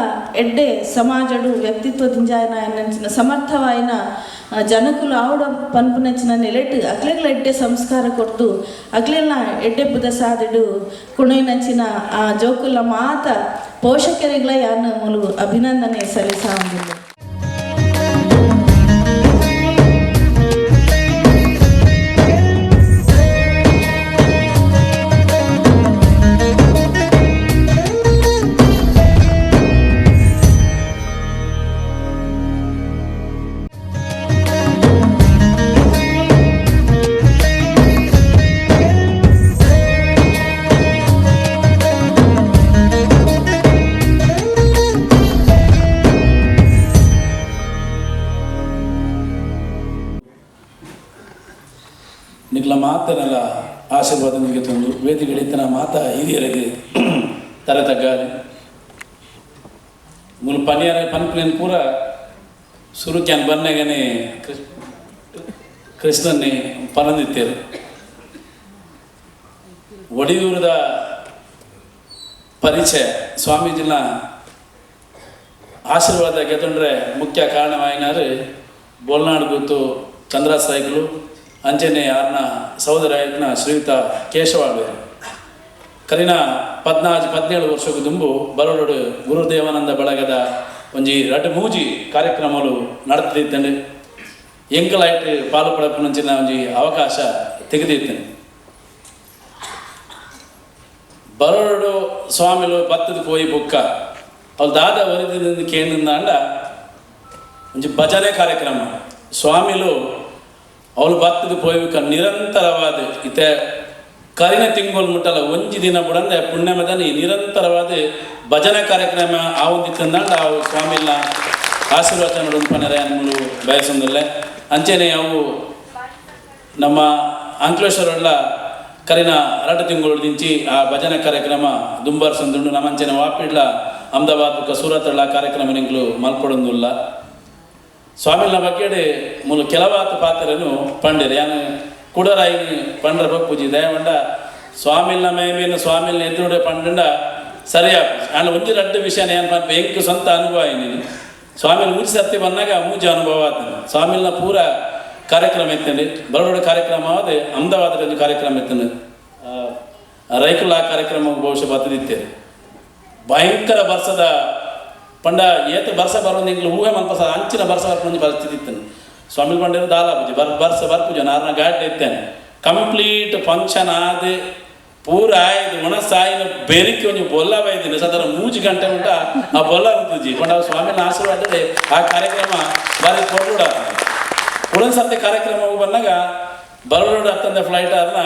ಎಡ್ಡೆ ಸಮಾಜಡು ವ್ಯಕ್ತಿತ್ವ ದಿಂಜಾಯನ ಸಮರ್ಥವಾಯಿನ ಜನಕುಲು ಆವಡ ಪನ್ಪುನಂಚಿನ ನೆಲೆಟ್ ಅಕ್ಲೆಗ್ಲ ಎಡ್ಡೆ ಸಂಸ್ಕಾರ ಕೊಡ್ದು ಅಕ್ಲೆಲ್ಲ ಎಡ್ಡೆ ಬುದ ಸಾದಿಡು ಕುಣೈನಂಚಿನ ಆ ಜೋಕುಲ್ಲ ಮಾತ ಪೋಷಕರಿಗ್ಲ ಯಾನು ಮೂಲು ಅಭಿನಂದನೆ ಸಲ್ಲಿಸಾಂದಿಲ್ಲ. ನಿಗ್ಲ ಮಾತನೆಲ್ಲ ಆಶೀರ್ವಾದ ನಿಮಗೆ ತಂದು ವೇದಿಗಳಿತ್ತನ ಮಾತ ಹಿರಿಯರಿಗೆ ತಲೆ ತಗ್ಗಾಲಿ ಮುಲ್ ಪನಿಯರ ಪನ್ಪುನೇನು ಪೂರ ಸುರುಕ್ಯಾನ್ ಬನ್ನಗನೆ ಕೃಷ್ಣನ್ನೇ ಪನಂದಿತ್ತೇರು. ಒಡಿಯೂರದ ಪರಿಚಯ ಸ್ವಾಮೀಜಿನ ಆಶೀರ್ವಾದ ಗೆತೊಂಡ್ರೆ ಮುಖ್ಯ ಕಾರಣವಾಯಿನಾರು ಬೋಲ್ನಾಡು ಗುತ್ತು ಚಂದ್ರ ಸಾಯ್ಕಲು ಅಂಚನೆ ಆರ್ನ ಸಹೋದರ ಶ್ರೀಯುತ ಕೇಶವಾಳ್ವೇರು. ಕರಿನ 14-17 ವರ್ಷಕ್ಕೂ ದುಂಬು ಬರೋಡು ಗುರುದೇವಾನಂದ ಬಳಗದ ಒಂಜಿ ರಡ್ಡು ಮೂಜಿ ಕಾರ್ಯಕ್ರಮಗಳು ನಡೆದಿದ್ದೇನೆ. ಎಂಕಲಾಯ್ಟ್ ಪಾಲು ಪಡಪುನಂಚಿನ ಒಂಜಿ ಅವಕಾಶ ತೆಗೆದಿದ್ದೇನೆ. ಬರೋಡು ಸ್ವಾಮಿಲು ಬತ್ತದ ಪೋಯಿ ಬುಕ್ಕ ಅವ್ರು ದಾದ ಒರಿದಿಂದ ಕೇಂದ್ರಂಡ ಒಂಜಿ ಭಜನೆ ಕಾರ್ಯಕ್ರಮ ಸ್ವಾಮಿಲು ಅವಳು ಬತ್ತದ ಪೋಯಿ ಬುಕ್ಕ ನಿರಂತರವಾದ ಇತ್ತೆ ಕರಿನ ತಿಂಗಳು ಮುಟ್ಟಲ್ಲ ಒಂಜಿ ದಿನ ಬುಡಂದೆ ಪುಣ್ಯಮದನಿ ನಿರಂತರವಾದ ಭಜನೆ ಕಾರ್ಯಕ್ರಮ ಆವೊಂದಿತ್ತಂದಾಂಡ ಅವು ಸ್ವಾಮಿಲ ಆಶೀರ್ವಚನ ಪನರೆ ಅನ್ಮುಲು ಬಯಸೊಂದಿಲ್ಲ. ಅಂಚೆನೆ ಅವು ನಮ್ಮ ಅಂಕಲೇಶ್ವರಲ್ಲ ಕರಿನ 2 ತಿಂಗಳು ದಿಂಚಿ ಆ ಭಜನೆ ಕಾರ್ಯಕ್ರಮ ದುಂಬರ್ಸೊಂದುಂಡು. ನಮ್ಮ ಅಂಚೆನೆ ವಾಪಿಡ್ಲ ಅಹಮದಾಬಾದ್ ಬೊಕ್ಕ ಸೂರತ್ತಳ್ಳ ಕಾರ್ಯಕ್ರಮ ನಿಂಕ್ಲು ಮಲ್ಪೊಡೊಂದುಲ್ಲ. ಸ್ವಾಮಿನ ಬಗ್ಗೆ ಮೂಲು ಕೆಲವಾತು ಪಾತ್ರನು ಪಂಡೇರು ಯಾನು ಕುಡರಾಯಿ ಪಂಡ್ರ ಬಪ್ಪುಜಿ ದಯವಂಡ ಸ್ವಾಮಿಲ್ನ ಮೇಮೇನು ಸ್ವಾಮಿಲ್ನ ಎದುರುಡೆ ಪಂಡ ಸರಿಯಾ ಆಂಡ ಒಂಜಿ ರಡ್ಡು ವಿಷಯನ ಏನು ಪನ್ಪ ಎಂಕ್ ಸ್ವಂತ ಅನುಭವ ನೀನು ಸ್ವಾಮಿನ ಮೂಜಿ ಸರ್ತಿ ಬಂದಾಗ ಮೂಜಿ ಅನುಭವ ಆತನು. ಸ್ವಾಮಿಲ್ನ ಪೂರ ಕಾರ್ಯಕ್ರಮ ಇತ್ತಂడి ಬರೋಡ ಕಾರ್ಯಕ್ರಮ ಆದ ಅಹಮದಾಬಾದ್ ಕಾರ್ಯಕ್ರಮ ಇತ್ತಂಡು ರೈಕುಲ ಕಾರ್ಯಕ್ರಮ ಬಹುಶಃ ಬತ್ತದಿತ್ತೇನೆ. ಭಯಂಕರ ಬರ್ಸದ ಪಂಡ ಏತ ಬರ್ಸ ಬರೋದು ಎಂಕ್ಲು ಊಹೆ ಮನ್ಪಸ ಅಂಚಿನ ಬರ್ಸ ಬರ್ಪುಂಜಿ ಪರಿಸ್ಥಿತಿ ಇತ್ತಂಡು. ಸ್ವಾಮಿ ಪಂಡೇರು ದಾಲ ಪೂಜೆ ಬರ್ಸ ಬರ್ಪೂಜೆ ನಾರನ ಗಾಡಿ ಇತ್ತೇನೆ. ಕಂಪ್ಲೀಟ್ ಫಂಕ್ಷನ್ ಆದ ಪೂರ ಆಯ್ತು ಒಣಸಾಯಿನ ಬೆರಿಕೆ ಒಂಜಿ ಬೊಲ್ಲ ಬೈದಿನಿ ಸಾಧಾರಣ 3 ಗಂಟೆ ಉಂಟ ಆ ಬೊಲ್ಲ ಉಂಟುಜಿ ಪಂಡ ಸ್ವಾಮಿನ ಆಶೀರ್ವಾದ ಆ ಕಾರ್ಯಕ್ರಮ ಬಾರಿ ಪೊರ್ಲುಡ. ಉಳನ್ ಸರ್ತಿ ಕಾರ್ಯಕ್ರಮ ಬಂದಾಗ ಬರೋಡ ಹತ್ತಂದೆ ಫ್ಲೈಟ್ ಆದ್ನ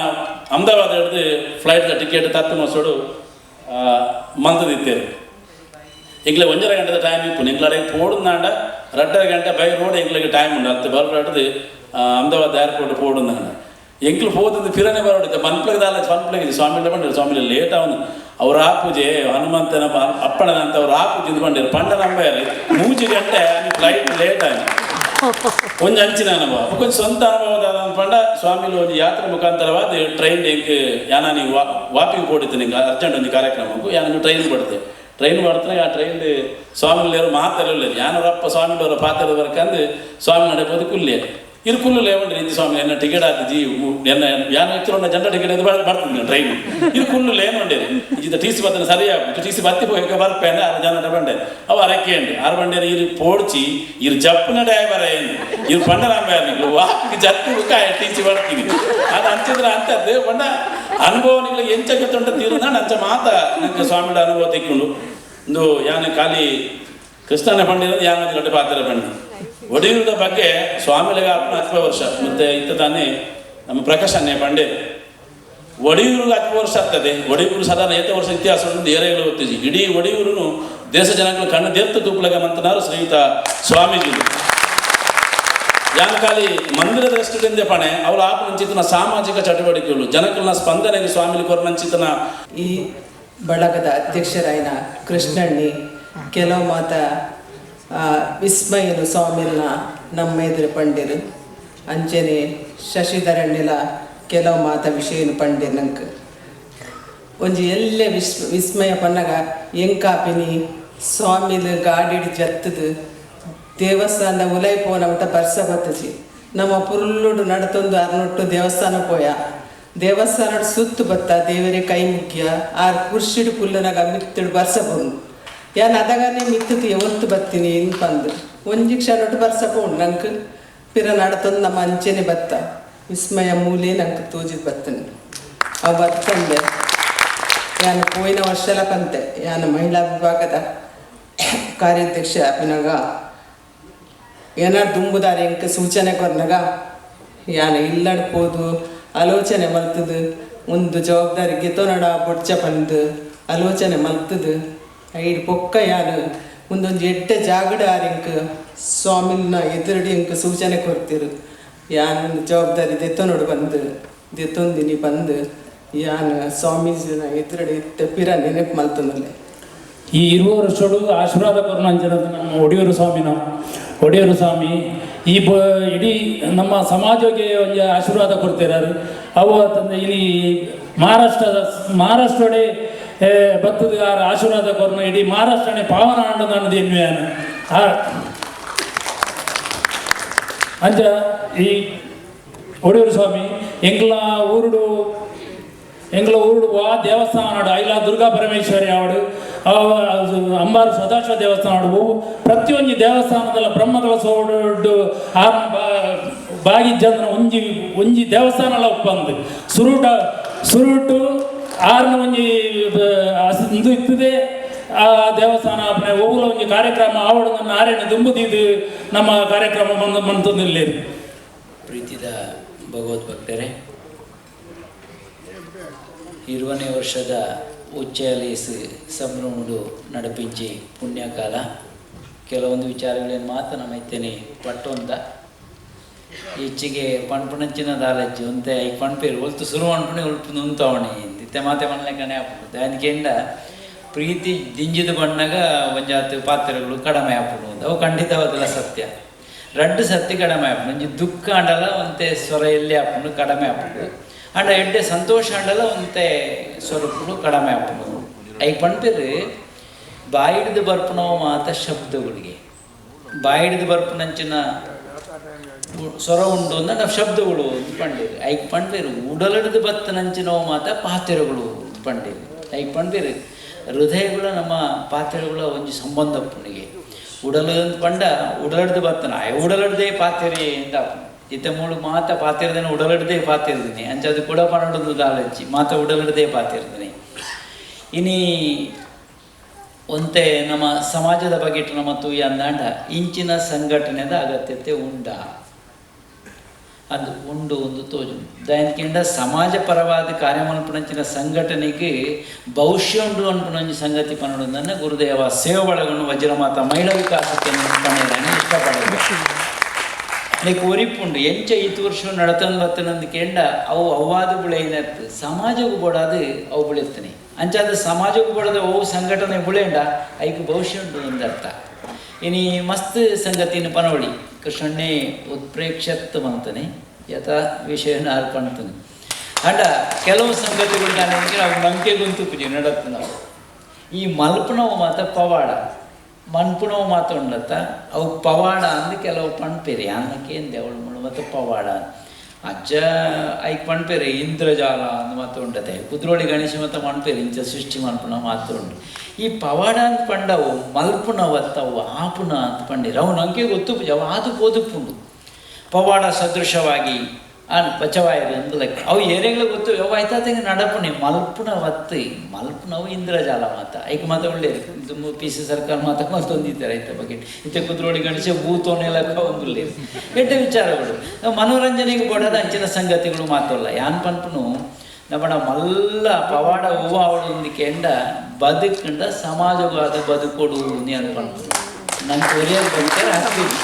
ಅಹಮದಾಬಾದ್ ಹಿಡ್ದು ಫ್ಲೈಟ್ ಟಿಕೆಟ್ ತತ್ತು ಮಸೋಡು ಮಂತದಿತ್ತೇರು. ಎಂಗ್ಲೆ 1.5 ಗಂಟೆದ ಟೈಮ್ ಇಪ್ಪು ಎಂಗ್ಲಾಡೆ ಪೋಡುಂದಾಂಡ 2.5 ಗಂಟೆ ಬೈ ರೋಡ್ ಎಂಗ್ಲಿಗೆ ಟೈಮ್ ಉಂಡು ಅತ್ತ ಬರೋಡ ಹಿಡ್ದು ಅಹಮದಾಬಾದ್ ಏರ್ಪೋರ್ಟ್ ಪೋಡುಂದಾಂಡ ಎಂಕ್ಲು ಪೋತಂದು ಫಿರನೆ ಬರೋಡಿದ್ದೆ ಮನ್ಪ್ಲಗ್ ದಾಲ ಮನ್ಪ್ಲಗ್ ಸ್ವಾಮಿ ಬಂಡಿರು ಸ್ವಾಮಿ ಲೇಟ್ ಅವನು ಅವ್ರ ಆ ಪೂಜೆ ಹನುಮಂತನ ಅಪ್ಪಣನಂತ ಅವ್ರ ಆ ಪೂಜೆ ಬಂಡಿರು ಪಂಡ ನಂಬಾರಿ 3 ಗಂಟೆ ಫ್ಲೈಟ್ ಲೇಟ್ ಆಯ್ತು. ಒಂಜಿ ಅಂಚಿನ ಅನುಭವ ಕೊಂಚ ಸ್ವಂತ ಅನುಭವದ ಪಂಡ ಸ್ವಾಮಿಲು ಒಂಜಿ ಯಾತ್ರೆ ಮುಖಾಂತರವಾದ ಟ್ರೈನ್ ಎಂಕ್ ಯಾನ ನೀವು ವಾಪಿಗೆ ಪೋಡಿತ್ತು ನಿಂಗೆ ಅರ್ಜೆಂಟ್ ಒಂಜಿ ಕಾರ್ಯಕ್ರಮಕ್ಕೂ ಯಾನ ಟ್ರೈನ್ ಪಡ್ತೆ ಟ್ರೈನ್ ಮಾಡ್ತಾರೆ. ಆ ಟ್ರೈನ್ ಸ್ವಾಮಿಗಳು ಮಾತಾಡಲ್ಲ ಯಾನವರಪ್ಪ ಸ್ವಾಮಿಗಳವರ ಪಾತ್ರ ಬರ್ಕಂದು ಸ್ವಾಮಿ ನಡೆಬೋದು ಕುಲ್ಲೆ ಇರು ಕುಲ್ಲು ಲೇವಂಡ್ರಿ ಇಂತಿ ಸ್ವಾಮಿ ಎನ್ನ ಟಿಕೆಟ್ ಆತು ಜಿ ಎನ್ನ ಯಾನ ಹೆಚ್ಚು ಜಂಡ ಟಿಕೆಟ್ ಅದು ಬರ್ತದೆ ಟ್ರೈನ್ ಇದು ಕುಲ್ಲು ಲೇನುಂಡೇರಿ ಇದು ಟಿ ಸಿ ಬತ್ತನ ಸರಿಯಾ ಟಿ ಸಿ ಬತ್ತಿ ಹೋಗಿ ಬರ್ಪೇಂಡೆ ಆರು ಜನ ಬಂಡೆ ಅವು ಅರಕೆ ಅಂడి ಆರು ಬಂಡೇರಿ ಇರು ಪೋಡ್ಚಿ ಇರು ಜಪ್ಪನ ಡ್ರೈವರ್ ಏನು ಇರು ಪಂಡರಾಂಬ ವಾಪಿಗೆ ಜಪ್ಪು ಟಿ ಸಿ ಬರ್ತೀನಿ ಅದು ಅಂಚಿದ್ರೆ ಅಂತದ್ದು ಬಂಡ ಅನುಭವ ನಿಮಗೆ ಎಂಚಕ್ಕೆ ತೊಂಡ ತೀರುದ ಅಂಚ ಮಾತ ನಂಗೆ ಸ್ವಾಮಿಗಳ ಅನುಭವ ತೆಕ್ಕೊಂಡು ಒಂದು ಯಾನ ಖಾಲಿ ಕೃಷ್ಣನ ಪಂಡಿರೋದು ಯಾನ ದೊಡ್ಡ ಪಾತ್ರ ಪಂಡಿ ಒಡೆಯೂರದ ಬಗ್ಗೆ ಸ್ವಾಮಿಲಿಗೆ ಆತ್ಮ 10 ವರ್ಷ ಮತ್ತೆ ಇತ್ತ ತಾನೇ ನಮ್ಮ ಪ್ರಕಾಶನ್ನೇ ಪಂಡೆ ಒಡೆಯೂರಿಗೆ 10 ವರ್ಷ ಆಗ್ತದೆ. ಒಡೆಯೂರು ಸಾಧಾರಣ 8 ವರ್ಷ ಇತಿಹಾಸ ಉಂಟು ಏರೆಗಳು ಗೊತ್ತಿದೆ. ಇಡೀ ಒಡೆಯೂರುನು ದೇಶ ಜನಗಳು ಕಣ್ಣು ದೇರ್ತ ತೂಪುಲಗ ಮಂತನಾರು ಶ್ರೀಯುತ ಸ್ವಾಮೀಜಿ. ಯಾನಕಾಲಿ ಮಂದಿರದ ರೆಸ್ಟೋರೆಂಟ್ ಪಣೆ ಅವಳು ಆಪನಂಚಿತನ ಸಾಮಾಜಿಕ ಚಟುವಟಿಕೆಗಳು ಜನಕಲ್ನ ಸ್ಪಂದನೆಗೆ ಸ್ವಾಮಿಲಿ ಕೊರನಂಚಿತನ. ಈ ಬಳಗದ ಅಧ್ಯಕ್ಷರಾಯನ ಕೃಷ್ಣಣ್ಣಿ ಕೆಲವು ಮಾತ ವಿಸ್ಮಯನು ಸ್ವಾಮಿಲ್ನ ನಮ್ಮ ಎದುರು ಪಂಡಿರು ಅಂಚನೆ ಶಶಿಧರಣ್ಯಲ ಕೆಲವು ಮಾತ ವಿಷಯನು ಪಂಡಿರು. ನಂಗೆ ಒಂಜಿ ಎಲ್ಲೆ ವಿಸ್ಮಯ ಪನ್ನಗ ಎಂಕಾಪಿನಿ ಸ್ವಾಮಿಲು ಗಾಡಿಡ್ ಜತ್ತದು ದೇವಸ್ಥಾನದ ಉಲೈ ಪೋನ ಮಟ್ಟ ಬರ್ಸ ಬತ್ತಜಿ ನಮ್ಮ ಪುರುಳ್ಳುಡು ನಡತೊಂದು ಅರ್ನೊಟ್ಟು ದೇವಸ್ಥಾನ ಪೋಯ ದೇವಸ್ಥಾನ ಸುತ್ತು ಬತ್ತ ದೇವರೇ ಕೈ ಮುಖ್ಯ ಆರು ಕುರ್ಷಿಡು ಕುಲ್ಲನಾಗ ಮಿತ್ತಡು ಬರ್ಸ ಪೋನು ಯಾನ್ ಅದಗನೆ ಮಿತ್ತದು ಯಾವತ್ತು ಬತ್ತೀನಿ ಬಂದು ಒಂಜಿ ಕ್ಷಣ ಬರ್ಸ ಪೋಂಡು ನಂಗೆ ಪಿರ ನಡತೊಂದು ನಮ್ಮ ಅಂಚೆನೆ ಬತ್ತ ವಿಸ್ಮಯ ಮೂಲೆ ನಂಗೆ ತೋಜಿದ್ ಬತ್ತನೆ ಅವು ಬತ್ತಂದೆ ಯಾನು ಪೋಯಿನ ವರ್ಷಲ ಪಂತೆ ಯಾನು ಮಹಿಳಾ ವಿಭಾಗದ ಕಾರ್ಯಾಧ್ಯಕ್ಷ ಆಪಿನಾಗ ಏನಾರು ದುಂಬುದಾರೆ ಎಂಕ್ ಸೂಚನೆ ಕೊರ್ನಾಗ ಯಾನ ಇಲ್ಲಡ್ ಪೋದು ಆಲೋಚನೆ ಮಲ್ತದು ಒಂದು ಜವಾಬ್ದಾರಿ ಗೆತೊನಡ ಬೊಡ್ಚ ಪಂದು ಆಲೋಚನೆ ಮಲ್ತದು ಐಡ್ ಪೊಕ್ಕ ಯಾನು ಒಂದೊಂದು ಎಡ್ಡೆ ಜಾಗಡ ಆರ್ ಎಂಕ್ ಸ್ವಾಮಿನ ಎದುರಡಿ ಎಂಕ್ ಸೂಚನೆ ಕೊರ್ತಿರು ಯಾನ್ ಜವಾಬ್ದಾರಿ ದೆತ್ತೊನೊಡು ಬಂದು ದೆತ್ತೊಂದಿನಿ ಬಂದು ಯಾನ್ ಸ್ವಾಮೀಜಿನ ಎದುರಡಿ ಪಿರ ನೆನಪು ಮಲ್ತೊಂದಲೆ. ಈ 20 ವರ್ಷಗಳು ಆಶೀರ್ವಾದ ಕೊರನಂಚಿನ ನಮ್ಮ ಒಡೆಯೂರು ಸ್ವಾಮಿನ ಒಡೆಯೂರು ಸ್ವಾಮಿ ಈ ಇಡೀ ನಮ್ಮ ಸಮಾಜಕ್ಕೆ ಒಂದು ಆಶೀರ್ವಾದ ಕೊಡ್ತಿದ್ದಾರೆ. ಅವು ಅಂತಂದ್ರೆ ಇಲ್ಲಿ ಮಹಾರಾಷ್ಟ್ರಡೆ ಬತ್ತದ ಆಶೀರ್ವಾದ ಕೊರನ ಇಡೀ ಮಹಾರಾಷ್ಟ್ರನೇ ಪಾವನ ಆಂಡದ ಎನ್ನುವೆಯಾನು. ಅಂಚ ಈ ಒಡಿಯೂರು ಸ್ವಾಮಿ ಎಂಗ್ಲ ಊರುಡು ಎಂಗ್ಲ ಊರುಡು ವಾ ದೇವಸ್ಥಾನ ಐಲ ದುರ್ಗಾ ಪರಮೇಶ್ವರಿ ಆವಡು ಅಂಬಾರು ಸದಾಶಿವ ದೇವಸ್ಥಾನ ಪ್ರತಿಯೊಂದು ದೇವಸ್ಥಾನದಲ್ಲ ಬ್ರಹ್ಮಕಲ ಸೋಡು ಬಾಗಿ ಜನ ಒಂಜಿ ಒಂಜಿ ದೇವಸ್ಥಾನಲ ಒಪ್ಪಂದು ಸುರುಟ ಸುರುಟು ಆರ್ನ ಒಂಜಿ ಇಂದು ಇತ್ತದೆ ಆ ದೇವಸ್ಥಾನ ಒವ್ವುಲ ಒಂಜಿ ಕಾರ್ಯಕ್ರಮ ಆವಡು ನನ್ನ ಆರೇನ ದುಂಬುದಿದ್ದು ನಮ್ಮ ಕಾರ್ಯಕ್ರಮ ಬಂದು ಮಂತೊಂದಿಲ್ಲ. ಪ್ರೀತಿದ ಭಗವದ್ಭಕ್ತರೇ, 20ನೇ ವರ್ಷದ ಉಚ್ಚಯಲೇಸು ಸಂಭ್ರಮಡು ನಡಪಿಂಚಿ ಪುಣ್ಯಕಾಲ. ಕೆಲವೊಂದು ವಿಚಾರಗಳನ್ನು ಮಾತ್ರ ನಮ್ಮ ಇತ್ತೇನೆ ಪಟ್ಟೊಂದ ಹೆಚ್ಚಿಗೆ ಪಣ್ಪುಣಂಚಿನ ದಾಲಜ್ಜಿ ಒಂತೆ ಐಕ್ ಪಣ್ಪೇರು ಒಲ್ತು ಸುರು ಅನ್ಪುಣೆ ಒಲ್ಪು ನುಂತವಣೆ ಇತ್ತೆ ಮಾತೆ ಮನ್ಲೆಕನೆ ಆಪುಂಡು. ದಾನಿಕೆಂಡ ಪ್ರೀತಿ ದಿಂಜಿದ ಬಣ್ಣಗ ಒಂಜಾತು ಪಾತ್ರೆಗಳು ಕಡಿಮೆ ಆಪುಂಡು, ಅವು ಖಂಡಿತವಾದಲ್ಲ ಸತ್ಯ. ರಡ್ಡು ಸತ್ಯ ಕಡಿಮೆ ಆಪುಂಡು, ಒಂಜಿ ದುಃಖ ಅಂಡಲ ಒಂತೆ ಸ್ವರ ಎಲ್ಲಿ ಆಪುಂಡು ಕಡಿಮೆ ಆಪುಂಡು, ಅಂಡ ಎಡ್ಡೆ ಸಂತೋಷ ಅಂಡಲ ಒಂತೆ ಸ್ವರೂಪುಡು ಕಡಿಮೆ ಆಪುಂಡು. ಐಕ್ ಪಣ್ಪೇರು ಬಾಯಿಡ್ದು ಬರ್ಪುನವು ಮಾತ ಶಬ್ದಗಳಿಗೆ, ಬಾಯಿಡ್ದು ಬರ್ಪುನಂಚಿನ ಸ್ವರ ಉಂಡು ಅಂದ್ರೆ ನಾವು ಶಬ್ದಗಳು ಅಂತ ಪಂಡೇರು. ಐಕ್ ಪಣ್ಪೇರು ಉಡಲಡ್ದು ಬತ್ತನಂಚಿನವು ಮಾತ ಪಾತ್ರೆಗಳು ಅಂತ ಪಂಡೇರು. ಐಕ್ ಪಣ್ಪೇರು ಹೃದಯಗಳ ನಮ್ಮ ಪಾತ್ರೆಗಳ ಒಂಜಿ ಸಂಬಂಧ ಪುಣಿಗೆ ಉಡಲು ಅಂತ ಪಂಡ ಉಡಲಡ್ದು ಬತ್ತನ ಉಡಲಡ್ದೇ ಪಾತ್ರೆ ಅಂತ ಇತ್ತ ಮೂಳು ಮಾತ ಪಾತಿರ್ದೇನೆ ಉಡಲಡ್ದೇ ಪಾತಿರ್ದಿನಿ ಅಂಚ ಅದು ಕೂಡ ಪನ್ನೊಂದು ದಾಲಜ್ಜಿ ಮಾತ ಉಡಲಡ್ದೇ ಪಾತಿರ್ದಿನಿ. ಇನಿ ಒಂತೆ ನಮ್ಮ ಸಮಾಜದ ಬಗ್ಗೆ ನಮ್ಮ ತೂಯ ಅಂದಾಂಡ ಇಂಚಿನ ಸಂಘಟನೆದ ಅಗತ್ಯತೆ ಉಂಡ ಅದು ಉಂಡು ಒಂದು ತೋಜು. ದಯನ್ಕೆಂಡ ಸಮಾಜ ಪರವಾದ ಕಾರ್ಯಮಲ್ಪನಂಚಿನ ಸಂಘಟನೆಗೆ ಭವಿಷ್ಯ ಉಂಡು ಅನ್ಪುನಂಚಿ ಸಂಗತಿ ಪನ್ನೊಂದನ್ನು ಗುರುದೇವ ಸೇವೆ ಒಳಗನ್ನು ವಜ್ರಮಾತ ಮಹಿಳಾ ವಿಕಾಸಕ್ಕೆ ಪಣೆಯನ್ನು ಇಷ್ಟಪಡೋದು. ನೀಕು ಒರಿಪುಂಡು ಎಂಚ ಈತು ವರ್ಷ ನಡತಂದು ಬತ್ತನಂದು ಕೆಂಡ ಅವು ಅವ್ವಾದ ಬುಳೆಯಿನತ್ತು ಸಮಾಜಕ್ಕೂ ಬೋಡಾದು ಅವು ಬೆಳೆಯುತ್ತಾನೆ. ಅಂಚಾದ ಸಮಾಜಕ್ಕೂ ಬೋಡದ ಅವು ಸಂಘಟನೆ ಬುಳೆಂಡ ಐಕು ಭವಿಷ್ಯ ಉಂಟು ಎಂದರ್ಥ. ಇನಿ ಮಸ್ತ್ ಸಂಗತಿನ ಪನೋಳಿ ಕೃಷ್ಣನ್ನೇ ಉತ್ಪ್ರೇಕ್ಷತ್ವ ಅಂತಾನೆ ಯಥಾ ವಿಷಯನ ಅರ್ಪಣ್ತಾನೆ. ಅಂಡ ಕೆಲವು ಸಂಗತಿಗಳು ನಾನು ನಾವು ನಂಬಿಕೆ ಗುಂತು ಪೂಜೆ ನಡತ್ತು ನಾವು ಈ ಮಲ್ಪನವು ಮಾತ ಪವಾಡ ಮನ್ಪುಣವು ಮಾತ ಉಂಡತ್ತ ಅವು ಪವಾಡ ಅಂದು ಕೆಲವು ಪಣ್ಪೇರಿ ಅನ್ನಕ್ಕೇಂದೆ ಅವಳು ಮುಳು ಮತ್ತು ಪವಾಡ ಅಜ್ಜ ಐಕ್ ಪಣ್ಪೇರಿ ಇಂದ್ರಜಾಲ ಅಂದು ಮಾತು ಉಂಡತೆ ಕುದ್ರೋಳಿ ಗಣೇಶ ಮತ್ತು ಮಣ್ಪೇರಿ ಇಂಚ ಸೃಷ್ಟಿ ಮನ್ಪುಣ ಮಾತು ಉಂಟು. ಈ ಪವಾಡ ಅಂತ ಪಂಡವು ಮಲ್ಪುಣವತ್ತವು ಆಪುಣ ಅಂತ ಪಂಡಿರು ಅವು ನಂಗೆ ಗೊತ್ತು ಅವು ಆದು ಪೋದುಪುಂಡು ಪವಾಡ ಸದೃಶವಾಗಿ ಅನ್ ಪಚವಾಯರು ಅಂದು ಲೆಕ್ಕ ಅವು ಏರೆಗ್ಲ ಗೊತ್ತು ಅವು ಆಯ್ತಾತಂಗೆ ನಡಪುಣೆ ಮಲ್ಪುಣವತ್ತು ಮಲ್ಪುಣವು ಇಂದ್ರಜಾಲ ಮಾತ ಐಕ್ ಮಾತ ಒಳ್ಳೇದು ದುಮ್ಮು ಪಿ ಸಿ ಸರ್ಕಾರ ಮಾತ ಮತ್ತೊಂದಿದ್ದಾರೆ ಐತ ಬಗ್ಗೆ ಇತ್ತೆ ಕುದ್ರೋಳಿ ಗಣೇಶ ಭೂತೋನೆ ಲೆಕ್ಕ ಒಂದು ಎಡ್ಡೆ ವಿಚಾರಗಳು ನಾವು ಮನೋರಂಜನೆಗೆ ಕೊಡೋದ ಅಂಚಿನ ಸಂಗತಿಗಳು ಮಾತಲ್ಲ. ಯಾನ್ ಪನ್ಪುನು ನಮ್ಮಡ ಮಲ್ಲ ಪವಾಡ ಹೂವು ಅವಳು ಕೆಂಡ ಬದುಕಂಡ ಸಮಾಜವಾದ ಬದುಕೊಡು ನೀ ಅನ್ಪನ್ಪುನು ನಂಗೆ ಒರಿಯರ್ ಬದುಕರೆ ಹಾಕ್ತೀವಿ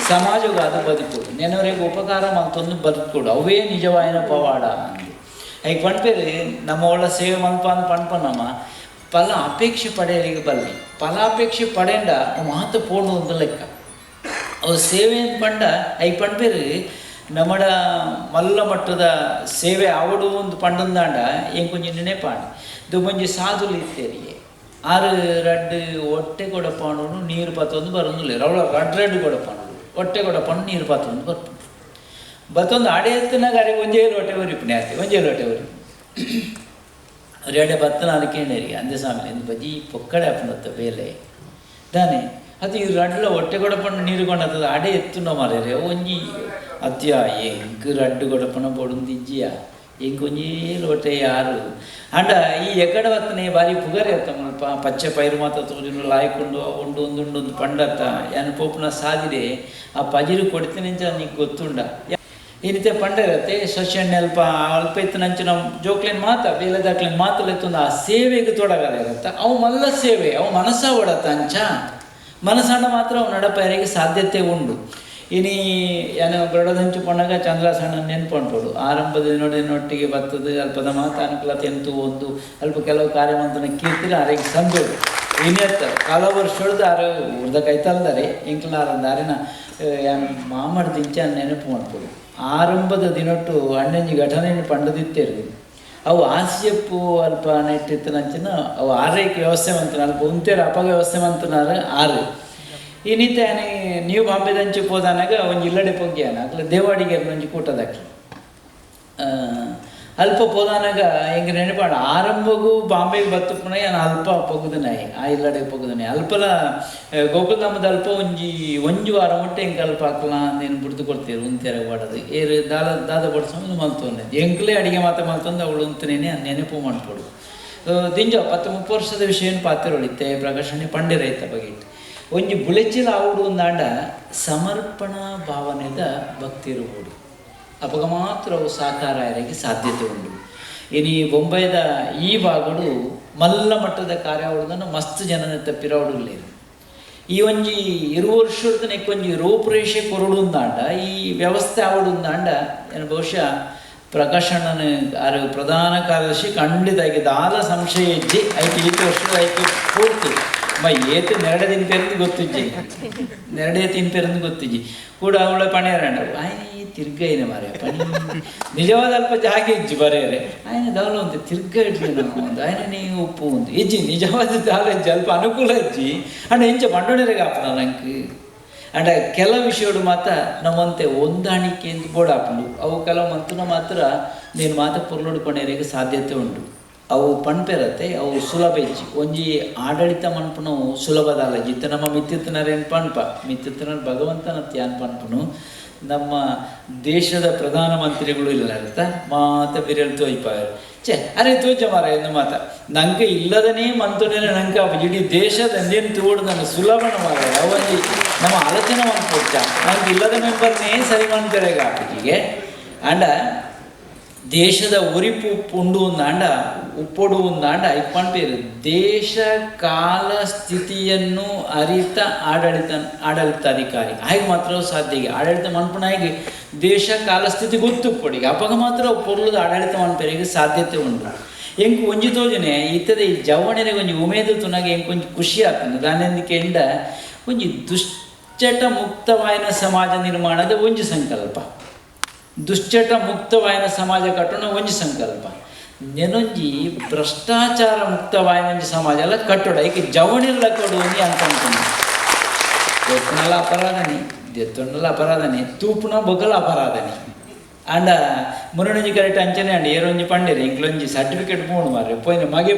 ಸಮಾಜವಾದ ಬದುಕೊಡು ನೆನವರಿಗೆ ಉಪಕಾರ ಮತ್ತೊಂದು ಬದುಕೊಡು ಅವೇ ನಿಜವಾಯಿನ ಪವಾಡ ಅಂದು. ಐಕ್ ಪಣ್ಪೇರಿ ನಮ್ಮ ಒಳ್ಳ ಸೇವೆ ಮಲ್ಪ ಅಂತ ಪಣ್ಪನಮ್ಮ ಫಲ ಅಪೇಕ್ಷೆ ಪಡೆಯಲಿಗೆ ಬಲ್ಲಿ ಫಲಾಪೇಕ್ಷೆ ಪಡೆಂಡ ಮಾತು ಪೋಣು ಒಂದು ಲೆಕ್ಕ ಅವು ಸೇವೆ ಅಂತ ಪಂಡ ಐಕ್ ಪಣ್ಪೇರಿ ನಮ್ಮಡ ಮಲ್ಲ ಮಟ್ಟದ ಸೇವೆ ಆವಡು ಒಂದು ಪಂಡಂದಾಂಡ ಎಂಕೊಂಜಿ ನೆನೆಪಾಂಡ್ ದುಂಬೊಂಜಿ ಸಾಧುಲು ಇತ್ತೇರಿಯೇ ಆರು ರಡ್ಡು ಹೊಟ್ಟೆ ಕೊಡಪಾಣು ನೀರು ಪತ್ತೊಂದು ಬರೋದಿಲ್ಲ ಅವಳ ರಡ್ ರಡ್ಡು ಕೊಡಪಾಣು ಹೊಟ್ಟೆ ಕೊಡಪಾಣು ನೀರು ಪತ್ತೊಂದು ಬರ್ಪುಂಡು ಬತ್ತೊಂದು ಅಡೆ ಎತ್ತಿನಾಗ ಅರೆ ಒಂಜೇ ಲೋಟೆ ಒರಿಪುಣೆ ಆತೆ ಒಂಜೇ ಲೋಟೆ ಒರಿ ರೆಡೆ ಬತ್ತನ ಅದಕ್ಕೇನೇರಿ ಅಂದೆ ಸ್ವಾಮಿ ಎಂದು ಬಜಿ ಪೊಕ್ಕಡೆ ಆಪುಂಡತ್ತ ಬೇಲೆ ದಾನೆ ಅದು ಈ ರಡ್ಲ ಹೊಟ್ಟೆ ಕೊಡಪಣ್ಣು ನೀರು ಕೊಂಡತ್ತದ ಅಡೆ ಎತ್ತುನ ಮಾರೇರೆ ಒಂಜಿ ಅತ್ಯ ಎಂಕ್ ರಡ್ಡು ಕೊಡಪಣ ಬೊಡುಂದಿಜ್ಜಿಯ ಎಂಕ್ ಒಂಜಿ ಲೋಟೆ ಯಾರು ಅಂಡ ಈ ಎಕಡೆ ಬತ್ತನೆ ಬಾರಿ ಪುಗರೆ ಅತ್ತ ಮುಲ್ಪ ಪಚ್ಚೆ ಪೈರು ಮಾತ ತೋಜುನು ಲಾಯ್ಕೊಂಡು ಉಂಡು ಒಂದುಂಡು ಒಂದು ಪಂಡತ್ತ ಯಾನ್ ಪೋಪುನ ಸಾದಿದೆ ಆ ಪಜಿರು ಕೊಡ್ತೀನಿ ಅಂತ ನೀ ಗೊತ್ತುಂಡ ಈ ರೀತಿ ಪಂಡರತ್ತೆ ಸಸ್ಯಣ್ಣೆ ಅಲ್ಪ ಅಲ್ಪ ಇತ್ತು ನಮ್ಮ ಜೋಕ್ಲೇನ್ ಮಾತ ಬೇಲೆದಾಕ್ಲೇನ್ ಮಾತಲೆತ್ತೊಂದು ಆ ಸೇವೆಗೆ ತೊಡಗಲ್ಲ ಇರತ್ತ ಅವು ಮಲ್ಲ ಸೇವೆ ಅವು ಮನಸ್ಸ ಓಡತ್ತ ಅಂಚ ಮನಸ್ಸಣ್ಣ ಮಾತ್ರ ಅವು ನಡಪರಿಗೆ ಸಾಧ್ಯತೆ ಉಂಡು. ಇನಿ ಏನು ಬ್ರಡದಂಚು ಪಣ್ಣಾಗ ಚಂದ್ರಾಸಣ್ಣ ನೆನ್ಪುಂಟು ಆರಂಭದ ನೋಡಿನೊಟ್ಟಿಗೆ ಬರ್ತದೆ ಅಲ್ಪದ ಮಾತು ಅನುಕೂಲತೆ ಎಂತು ಒಂದು ಅಲ್ಪ ಕೆಲವು ಕಾರ್ಯವಂತನ ಕೀರ್ತಿನ ಆರೋಗ್ಯ ಸಂದೋಡು ಇನ್ನೆತ್ತ ಕಾಲ ವರ್ಷ ಆರು ಉರ್ದ ಕೈತಲ್ದಾರೆ ಎಂಕ್ಲಾರಂದ ಅರಿನ ಮಾಮಡ್ದು ಇಂಚ ನೆನಪು ಮಾಡ್ಬೋದು. ಆರಂಭದ ದಿನೊಟ್ಟು ಅಣ್ಣಂಜಿ ಘಟನೆಯನ್ನು ಪಂಡದಿತ್ತೇರು ಅವು ಆಸ್ಯಪ್ಪು ಅಲ್ಪ ನೆಟ್ಟಿತ್ತನಂಚಿನ ಅವು ಆರೈಕೆ ವ್ಯವಸ್ಥೆ ಮಂತನ ಅಲ್ಪ ಉಂತೇರು ಅಪಗ ವ್ಯವಸ್ಥೆ ಮಂತನಾರ ಆರು ಇನ್ನಿತ್ತೆ ಆನೆ ನೀವು ಬಾಂಬೆದಂಚಿ ಪೋದಾನಾಗ ಒಂಜಿ ಇಲ್ಲಡೆ ಪೊಗ್ಗಿಯಾನ ಅಕ್ಲ ದೇವಾಡಿಗೆ ಒಂಜಿ ಕೂಟದಕ್ಲು ಅಲ್ಪ ಪೋದಾನಾಗ ಎಂಗೆ ನೆನಪಾಡ ಆರಂಭಗೂ ಬಾಂಬೆಗೆ ಬತ್ತುಪುನ ಯಾನ್ ಅಲ್ಪ ಪೊಗುದನಾಯಿ ಆ ಇಲ್ಲಡೆ ಪೊಗುದನಾಯಿ ಅಲ್ಪಲ ಗೋಕುಲ್ಧಾಮದ ಅಲ್ಪ ಒಂಜಿ ಒಂಜಿ ವಾರ ಮುಟ್ಟೆ ಎಂಕ್ ಅಲ್ಪ ಹಾಕ್ಲ ಅಂದೇನು ಬುಡ್ದು ಕೊಡ್ತೀರು ಉಂತೆರ ಬಾಡದು ಏರು ದಾದ ದಾದ ಬಡ್ಸೋದು ಮಲ್ತೊಂದೆ ಎಂಕ್ಲೇ ಅಡಿಗೆ ಮಾತ ಮಲ್ತೊಂದು ಅವಳು ಉಂತನೇನೆ ನೆನಪು ಮಾಡ್ಕೊಡು ದಿಂಜ 10-30 ವರ್ಷದ ವಿಷಯ ಪಾತ್ರೊಳಿತ್ತೆ ಪ್ರಕಾಶನೆ ಪಂಡಿರೈತ ಬಗ್ಗೆ ಒಂಜಿ ಬುಳೆಚಿಲ ಆವುಡು ಒಂದಾಂಡ ಸಮರ್ಪಣಾ ಭಾವನೆದ ಭಕ್ತಿರುವುದು ಅಪಗ ಮಾತ್ರ ಅವು ಸಾಕಾರ ಆಯರಿಗೆ ಸಾಧ್ಯತೆ ಉಂಟು. ಇನಿ ಬೊಂಬೈದ ಈ ಭಾಗಡು ಮಲ್ಲ ಮಟ್ಟದ ಕಾರ್ಯಾವಳುದನ್ನು ಮಸ್ತ್ ಜನನ ತಪ್ಪಿರವಡುಲ್ಲೇರು ಈ ಒಂಜಿ 20 ವರ್ಷದ ನೆಕ್ಕೊಂಜಿ ರೂಪುರೇಷೆ ಕೊರಡುಂದಾಂಡ ಈ ವ್ಯವಸ್ಥೆ ಆವಡುಂದಾಂಡ ಏನು ಬಹುಶಃ ಪ್ರಕಾಶಣ್ಣನ ಆರು ಪ್ರಧಾನ ಕಾರ್ಯದರ್ಶಿ ಖಂಡಿತ ದಾಲ ಸಂಶಯ ಇಜ್ಜಿ ಐಕೆ ಈತ ವರ್ಷದ ಐಕೆ ಪೂರ್ತಿ ಮ ಏತು ನೆರಡೆ ತಿನ್ಪೇರಂದು ಗೊತ್ತಿಜ್ಜಿ ನೆರಡೆ ತಿನ್ಪೇರಂದು ಗೊತ್ತಿಜ್ಜಿ ಕೂಡ ಅವಳ ಪಣೆಯರಂಡ ಆಯ್ನ ಈ ತಿರ್ಗೈನ ಮಾರೆ ಪಣಿ ನಿಜವಾದ ಅಲ್ಪ ಜಾಗ ಇಜ್ಜಿ ಬರೆಯರೆ ಆಯ್ನ ದಾಲ ಒಂದು ತಿರ್ಗ ಇಡ್ಲಿ ನಾವು ಒಂದು ಆಯ್ನ ನೀವು ಉಪ್ಪು ಒಂದು ಇಜ್ಜಿ ನಿಜವಾದ ದಾಲ ಇಜ್ಜಿ ಅಲ್ಪ ಅನುಕೂಲ ಇಜ್ಜಿ ಅಂಡ ಇಂಚ ಬಂಡೋಣರಿಗೆ ಆಪನ ನಂಗೆ ಅಂಡ ಕೆಲವು ವಿಷಯಗಳು ಮಾತ್ರ ನಮ್ಮಂತೆ ಹೊಂದಾಣಿಕೆ ಎಂದು ಬೋಡಾಪುಂಡು ಅವು ಕೆಲವು ಮಂತನ ಮಾತ್ರ ನೀನು ಮಾತ್ರ ಪೊರ್ಲುಡ್ಕೊಣರಿಗೆ ಸಾಧ್ಯತೆ ಉಂಟು. ಅವು ಪಣ್ಪೆರತ್ತೆ ಅವು ಸುಲಭ ಇಜ್ಜಿ ಒಂಜಿ ಆಡಳಿತ ಮನ್ಪುನವು ಸುಲಭದಲ್ಲ ಜಿತ್ತ ನಮ್ಮ ಮಿತ್ತಿತ್ತನರೇನು ಪಣ್ಪ ಮಿತ್ತಿತ್ತನ ಭಗವಂತನ ತ್ಯಾನ್ ಪನ್ಪುನು ನಮ್ಮ ದೇಶದ ಪ್ರಧಾನಮಂತ್ರಿಗಳು ಇಲ್ಲ ಅರ್ಥ ಮಾತ ಬಿರಲ್ ತೋಯ್ಪಾರು ಛೇ ಅರೆ ತೋಚ ಮಾರ ಎಂದು ಮಾತ ನಂಗೆ ಇಲ್ಲದನೇ ಮಂತುನೇ ನಂಗೆ ಇಡೀ ದೇಶದ ಎಂದೇನು ತೋಡು ನನ್ನ ಸುಲಭನ ಮಾರ ಅವಲ್ಲಿ ನಮ್ಮ ಆಲೋಚನೆ ಮನ್ಪೊಚ್ಚ ನಂಗೆ ಇಲ್ಲದ ಮೆಂಬರ್ನೇ ಸರಿ ಮಾಡ್ತಾರೆ ಆಪಿಗೆ ಅಂಡ ದೇಶದ ಒರಿಪು ಉಂಡು ಒಂದಾಂಡ ಉಪ್ಪೊಡು ಒಂದಾಂಡ ಇಪ್ಪಣ್ ದೇಶ ಕಾಲ ಸ್ಥಿತಿಯನ್ನು ಅರಿತ ಆಡಳಿತಾಧಿಕಾರಿ ಹಾಗೆ ಮಾತ್ರ ಸಾಧ್ಯ ಆಡಳಿತ ಮನ್ಪುನಾಗಿ ದೇಶ ಕಾಲ ಸ್ಥಿತಿ ಗೊತ್ತುಪ್ಪೊಡಿಗೆ ಅಪಗ ಮಾತ್ರ ಪೊರ್ಲದ ಆಡಳಿತ ಮನ್ಪೆರಿಗೆ ಸಾಧ್ಯತೆ ಉಂಟು. ಎಂಕ್ ಒಂಜಿ ತೋಜನೆ ಇತ್ತದೆ ಈ ಜವಣೆಗೆ ಒಂಜಿ ಉಮೇದು ತುನಾಗ ಎಂಕ್ ಒಂಜಿ ಖುಷಿ ಆಗ್ತದೆ ದಾನೆಂದಕ್ಕೆ ಎಂಡ ಒಂಜಿ ದುಶ್ಚಟ ಮುಕ್ತವಾಯಿನ ಸಮಾಜ ನಿರ್ಮಾಣದ ಒಂಜಿ ಸಂಕಲ್ಪ ದುಶ್ಚಟ ಮುಕ್ತವಾಯಿನ ಸಮಾಜ ಕಟ್ಟೋಣ ಒಂಜಿ ಸಂಕಲ್ಪ ನೆನೊಂಜಿ ಭ್ರಷ್ಟಾಚಾರ ಮುಕ್ತವಾಯಿನ ಒಂಜಿ ಸಮಾಜ ಎಲ್ಲ ಕಟ್ಟೋಡ ಏಕೆ ಜವಣಿಲ್ಲ ಕೊಡು ಅಂತ ಅನ್ಕೊಂಡು ಎತ್ತನಲ್ಲ ಅಪರಾಧನಿ ದೆತ್ತೊಂಡಲ್ಲ ಅಪರಾಧನಿ ತೂಪುನ ಬೊಗಲ ಅಪರಾಧನಿ ಅಂಡ ಮುರುಣಂಜಿ ಕರೆಕ್ಟ್ ಅಂಚನೆ ಅಂಡ ಏರೊಂಜಿ ಪಂಡೇರಿ ಇಂಕ್ಲೊಂಜಿ ಸರ್ಟಿಫಿಕೇಟ್ ಪೋಣು ಮಾರ್ರೆ ಪೋಯಿನ ಮಗೆ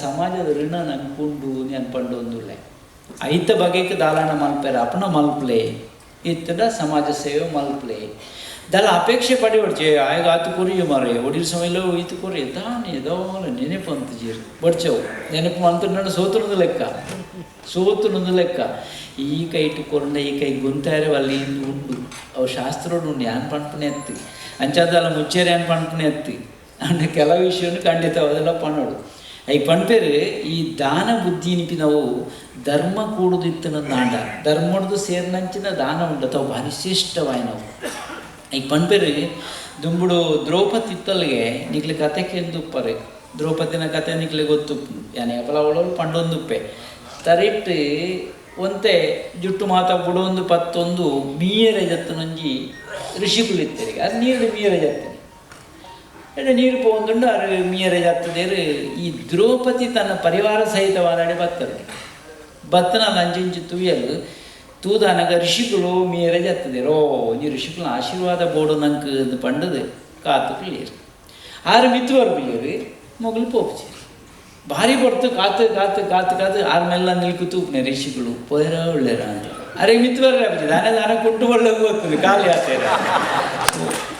ಸಮಾಜದ ಋಣ ನಂಗೆ ನೆನ್ಪಂಡು ಒಂದುಳ್ಳೆ ಐತ ಬಗೆಗೆ ದಾಲಾಣ ಮಲ್ಪೆರ ಅಪನ ಮಲ್ಪ್ಲೆ ಇತ್ತಡ ಸಮಾಜ ಸೇವೆ ಮಲ್ಪ್ಲೆ ದಾಲ ಅಪೇಕ್ಷೆ ಪಡಿ ಒಡ್ಚೆ ಆಗ ಆತು ಕೊರಿಯು ಮಾರೆ ಒಡಿರ್ ಸಮಯ ಈತು ಕೊರಿ ದಾನಿ ದೋಲ ನೆನಪು ಅಂತ ಜೀರು ಬಡ್ಚವು ನೆನಪು ಮಂತುನಾಡು ಸೋತುನದು ಲೆಕ್ಕ ಸೋತುನದು ಲೆಕ್ಕ ಈ ಕೈ ಇಟ್ಟು ಕೊರಂಡ ಈ ಕೈ ಗುಂತಾರೆ ಅಲ್ಲಿ ಉಂಡು ಅವು ಶಾಸ್ತ್ರೋಡು ಉಂಡು ಯಾನ್ ಪಣ್ಪುನೆ ಎತ್ತಿ ಅಂಚಾದಲ್ಲ ಮುಚ್ಚೇರಿ ಯಾನ್ ಪಣ್ಪುನೆ ಎತ್ತಿ ಅಂಡ ಕೆಲವು ವಿಷಯವನ್ನು ಖಂಡಿತವಾದೆಲ್ಲ ಪಣ್ಣೋಡು ಈ ಪಣ್ಪೇರು ಈ ದಾನ ಬುದ್ಧಿ ನಿಪಿ ನಾವು ಧರ್ಮ ಕೂಡುದಿತ್ತನ ನಾಂಡ ಧರ್ಮಡ್ದು ಸೇರಿನಂಚಿನ ದಾನ ಉಂಡು ಅಥವಾ ಭಾರಿ ಶ್ರೇಷ್ಠವಾಯಿನವು ಈ ಪಣ್ಪೇರು ದುಂಬುಡು ದ್ರೌಪದಿ ಇತ್ತಲ್ಗೆ ನಿಕ್ಲೆ ಕತೆ ಕೆಂದುಪ್ಪರೆ ದ್ರೌಪದಿನ ಕತೆ ನಿಕ್ಲೆ ಗೊತ್ತುಪ್ಪು ಯಾನೆ ಅಪಲ ಅವಳವರು ಪಂಡೊಂದುಪ್ಪೆ ತರಿಟ್ಟು ಒಂತೆ ಜುಟ್ಟು ಮಾತ ಬುಡೊಂದು ಪತ್ತೊಂದು ಮೀಯರೆ ಜತ್ತನೊಂಜಿ ಋಷಿಕುಲಿತ್ತರಿಗೆ ಅದು ನೀರು ಮೀಯರೆ ಜತ್ತನೆ అంటే ನೀರು ಪೋಂದುಂಡು ಅರು ಮೀಯರೆ ಜತ್ತದೇರು ಈ ದ್ರೌಪದಿ ತನ್ನ ಪರಿವಾರ ಸಹಿತವಾದಾಡಿ ಬತ್ತರು ಬತ್ತನ ಲಂಚಿಂಚು ತುಯ್ಯಲು ತೂದಾನಗ ಋಷಿಕುಲು ಮೀಯರೆ ಜತ್ತದೇರು ಓ ಈ ಋಷಿಕುಲ ಆಶೀರ್ವಾದ ಬೋಡು ನಂಗೆ ಪಂಡದು ಕಾತು ಪಿಳ್ಳಿಯರು ಆರು ಮಿತ್ತುವರು ಪಿಳ್ಳಿಯರು ಮೊಗಲು ಪೋಪುಚೇರು ಭಾರಿ ಪಡ್ತು ಕಾತು ಕಾತು ಕಾತು ಕಾತು ಆರು ಮೆಲ್ಲ ನಿಲ್ಕು ತೂಪನೆ ಋಷಿಗಳು ಪೋಯರ ಒಳ್ಳೆರ ಅಂತ ಅರೆ ಮಿತ್ತುವರ್ರೆ ದಾನೆ ದಾನ ಕುಂಟು ಒಳ್ಳೆ ಹೋಗ್ತದೆ ಖಾಲಿ ಆತೇರ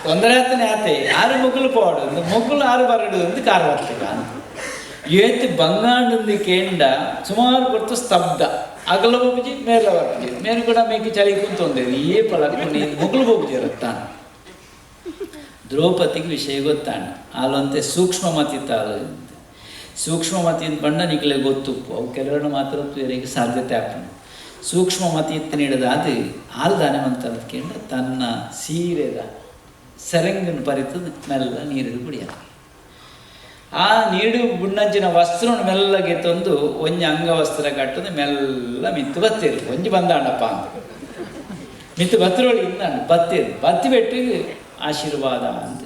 ತೊಂದರೆ ಆತನೇ ಆತೆ ಆರು ಮೊಗಲು ಪೋಡು ಮೊಗಲು ಆರು ಬರಡು ಅಂತ ಕಾರು ಬರ್ತದೆ ಏತು ಬಂಗಾಂಡಂದು ಕೇಂಡ ಸುಮಾರು ಕೊಡ್ತು ಸ್ತಬ್ಧ ಅಗಲ ಹೋಗುಜಿ ಮೇಲ ಬರ್ಪುಜಿ ಮೇಲು ಕೂಡ ಮೇಕೆ ಚಳಿ ಕುಂತೊಂದೆ ಏ ಪಲಕು ಮೊಗಲು ಹೋಗುಜಿ ಇರುತ್ತಾನ ದ್ರೌಪದಿಗೆ ವಿಷಯ ಗೊತ್ತಾಣ ಅಲ್ಲಂತೆ ಸೂಕ್ಷ್ಮ ಮತಿತ್ತಾಳು ಸೂಕ್ಷ್ಮಮತಿ ಪಂಡ ನಿಕ್ಲೆ ಗೊತ್ತುಪ್ಪು ಅವು ಕೆಲವರನ್ನು ಮಾತ್ರ ತೂಯರಿಗೆ ಸಾಧ್ಯತೆ ಆಪುಂಡು. ಸೂಕ್ಷ್ಮಮತಿ ಇತ್ತು ನೀಡದಾದ ಆಲ್ ದಾನೆ ಮಂತಂದು ತನ್ನ ಸೀರೆದ ಸೆರಂಗನ್ನು ಪರಿತದ ಮೆಲ್ಲ ನೀರು ಕುಡಿಯ. ಆ ನೀರು ಬುಣ್ಣಂಚಿನ ವಸ್ತ್ರವನ್ನು ಮೆಲ್ಲಗೆ ತಂದು ಒಂಜಿ ಅಂಗವಸ್ತ್ರ ಕಟ್ಟದು ಮೆಲ್ಲ ಮಿತ್ತು ಬತ್ತೀರು ಒಂಜಿ ಬಂದಾಂಡಪ್ಪ ಅಂತ ಮಿತ್ತು ಬತ್ತಿರೋಳಿ ಇಂದಾಂಡು ಬತ್ತೀರು ಬತ್ತಿ ಬೆಟ್ಟಿಗೆ ಆಶೀರ್ವಾದ ಅಂತ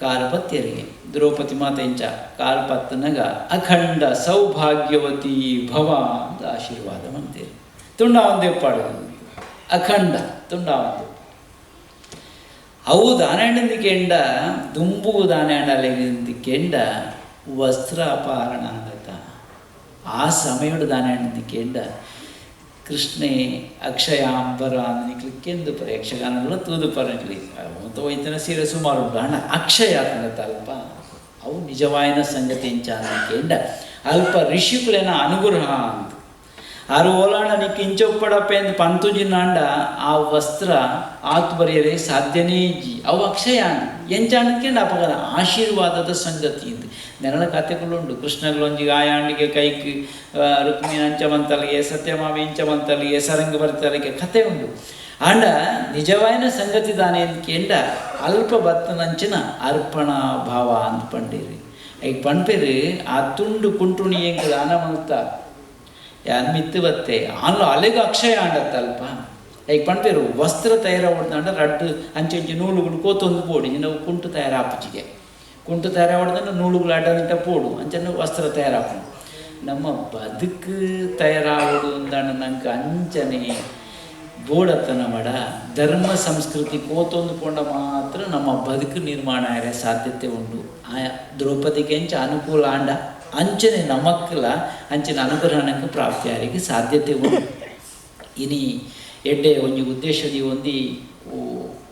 ಕಾಲು ಪತ್ತಿಯರಿಗೆ ದ್ರೌಪದಿ ಮಾತೆ ಇಂಚ ಕಾಲು ಪತ್ತನಗ ಅಖಂಡ ಸೌಭಾಗ್ಯವತಿ ಭವ ಅಂತ ಆಶೀರ್ವಾದ ಮಂತೀರಿ. ತುಂಡ ಒಂದೇಪಾಡು ಅಖಂಡ ತುಂಡ ಒಂದು ಅವು ದಾನಾಂಡಂದಿ ಕೆಂಡ ದುಂಬುಗು ದಾನಾಂಡಲಿಂದಿ ಕೆಂಡ ವಸ್ತ್ರ ಅಪಹರಣ ಆಗತ್ತ. ಆ ಸಮಯಡು ದಾನಾಂಡಂದಿ ಕೆಂಡ ಕೃಷ್ಣೆ ಅಕ್ಷಯಾಂಬರ ನಿಕ್ಲಿಕ್ಕೆಂದು ಪರ ಯಕ್ಷಗಾನಗಳು ತೂದು ಪರಲಿ ಹೋಯ್ತನ ಸೀರೆ ಸುಮಾರು ಉಂಟು ಹಣ ಅಕ್ಷಯ ಅಲ್ಪ ಅವು ನಿಜವಾಯಿನ ಸಂಗತಿ ಇಂಚ ಕೆಂಡ ಅಲ್ಪ ಋಷಿಕುಲೇನ ಅನುಗ್ರಹ ಅಂತ ಆರು ಓಲಾಂಡ ನಿಕ್ ಇಂಚೊಪ್ಪಡಪ್ಪ ಎಂದು ಪಂತುಜಿನಾಂಡ ಆ ವಸ್ತ್ರ ಆತು ಬರೆಯದೆ ಸಾಧ್ಯನೇ ಇಜ್ಜಿ ಅವು ಅಕ್ಷಯ ಎಂಚಾಣಕ್ಕೆ ಅಪಗದ ಆಶೀರ್ವಾದದ ಸಂಗತಿ ಎಂದು ನೆನಳ ಕತೆಗಳುಂಟು. ಕೃಷ್ಣಗಳೊಂಜಿಗೆ ಆಯಾಂಡಿಗೆ ಕೈಕ್ ರುಕ್ಮಿಣ ಅಂಚಮಂತಲಿಗೆ ಸತ್ಯಮಾಮಿ ಇಂಚಮಂತಲಿಗೆ ಸರಂಗ ಬರ್ತಲಿಗೆ ಕತೆ ಉಂಟು. ಆಂಡ ನಿಜವಾಯಿನ ಸಂಗತಿ ದಾನೆ ಕೇಂಡ ಅಲ್ಪ ಬತ್ತನಂಚಿನ ಅರ್ಪಣಾ ಭಾವ ಅಂತ ಪಂಡೀರಿ. ಈಗ ಪಂಪೇರಿ ಆ ತುಂಡು ಕುಂಟುಣಿ ಎಂಕ ದಾನ ಮಂತ ಯಾನ್ ಮಿತ್ತು ಬತ್ತೆ ಆನ್ಲ ಅಲೆಗ ಅಕ್ಷಯ ಆಂಡತ್ತ ಅಲ್ಪ. ಈಗ ಪಂಪೇರು ವಸ್ತ್ರ ತಯಾರಾವಡ್ದಂಡ ರಡ್ಡು ಅಂಚೆಂಚು ನೂಲುಗಳು ಕೋತೊಂದು ಪೋಡಿ ನಾವು ಕುಂಟು ತಯಾರಾಪುಚಿಗೆ ಕುಂಟು ತಯಾರಾವಡ್ದಂಡ ನೂಲುಗಳು ಅಡ್ಡಂಟ ಪೋಡು ಅಂಚನ್ನು ವಸ್ತ್ರ ತಯಾರಾಪು. ನಮ್ಮ ಬದುಕು ತಯಾರಾವಡು ಅಂದಾಣ ನಂಗೆ ಅಂಚನೆ ಬೋಡತನ ಮಡ ಧರ್ಮ ಸಂಸ್ಕೃತಿ ಕೋತೊಂದು ಪೋಂಡ ಮಾತ್ರ ನಮ್ಮ ಬದುಕು ನಿರ್ಮಾಣ ಆಯ ಸಾಧ್ಯತೆ ಉಂಟು. ಆ ದ್ರೌಪದಿಗೆ ಅಂಚ ಅನುಕೂಲ ಆಂಡ ಅಂಚನೆ ನಮಕ್ಕಲ ಅಂಚಿನ ಅನುಗ್ರಹಣಕ್ಕೆ ಪ್ರಾಪ್ತಿಯಾರಿಗೆ ಸಾಧ್ಯತೆ ಉಂಟು. ಇನಿ ಎಡ್ಡೆ ಒಂಜಿ ಉದ್ದೇಶದಿ ಒಂದಿ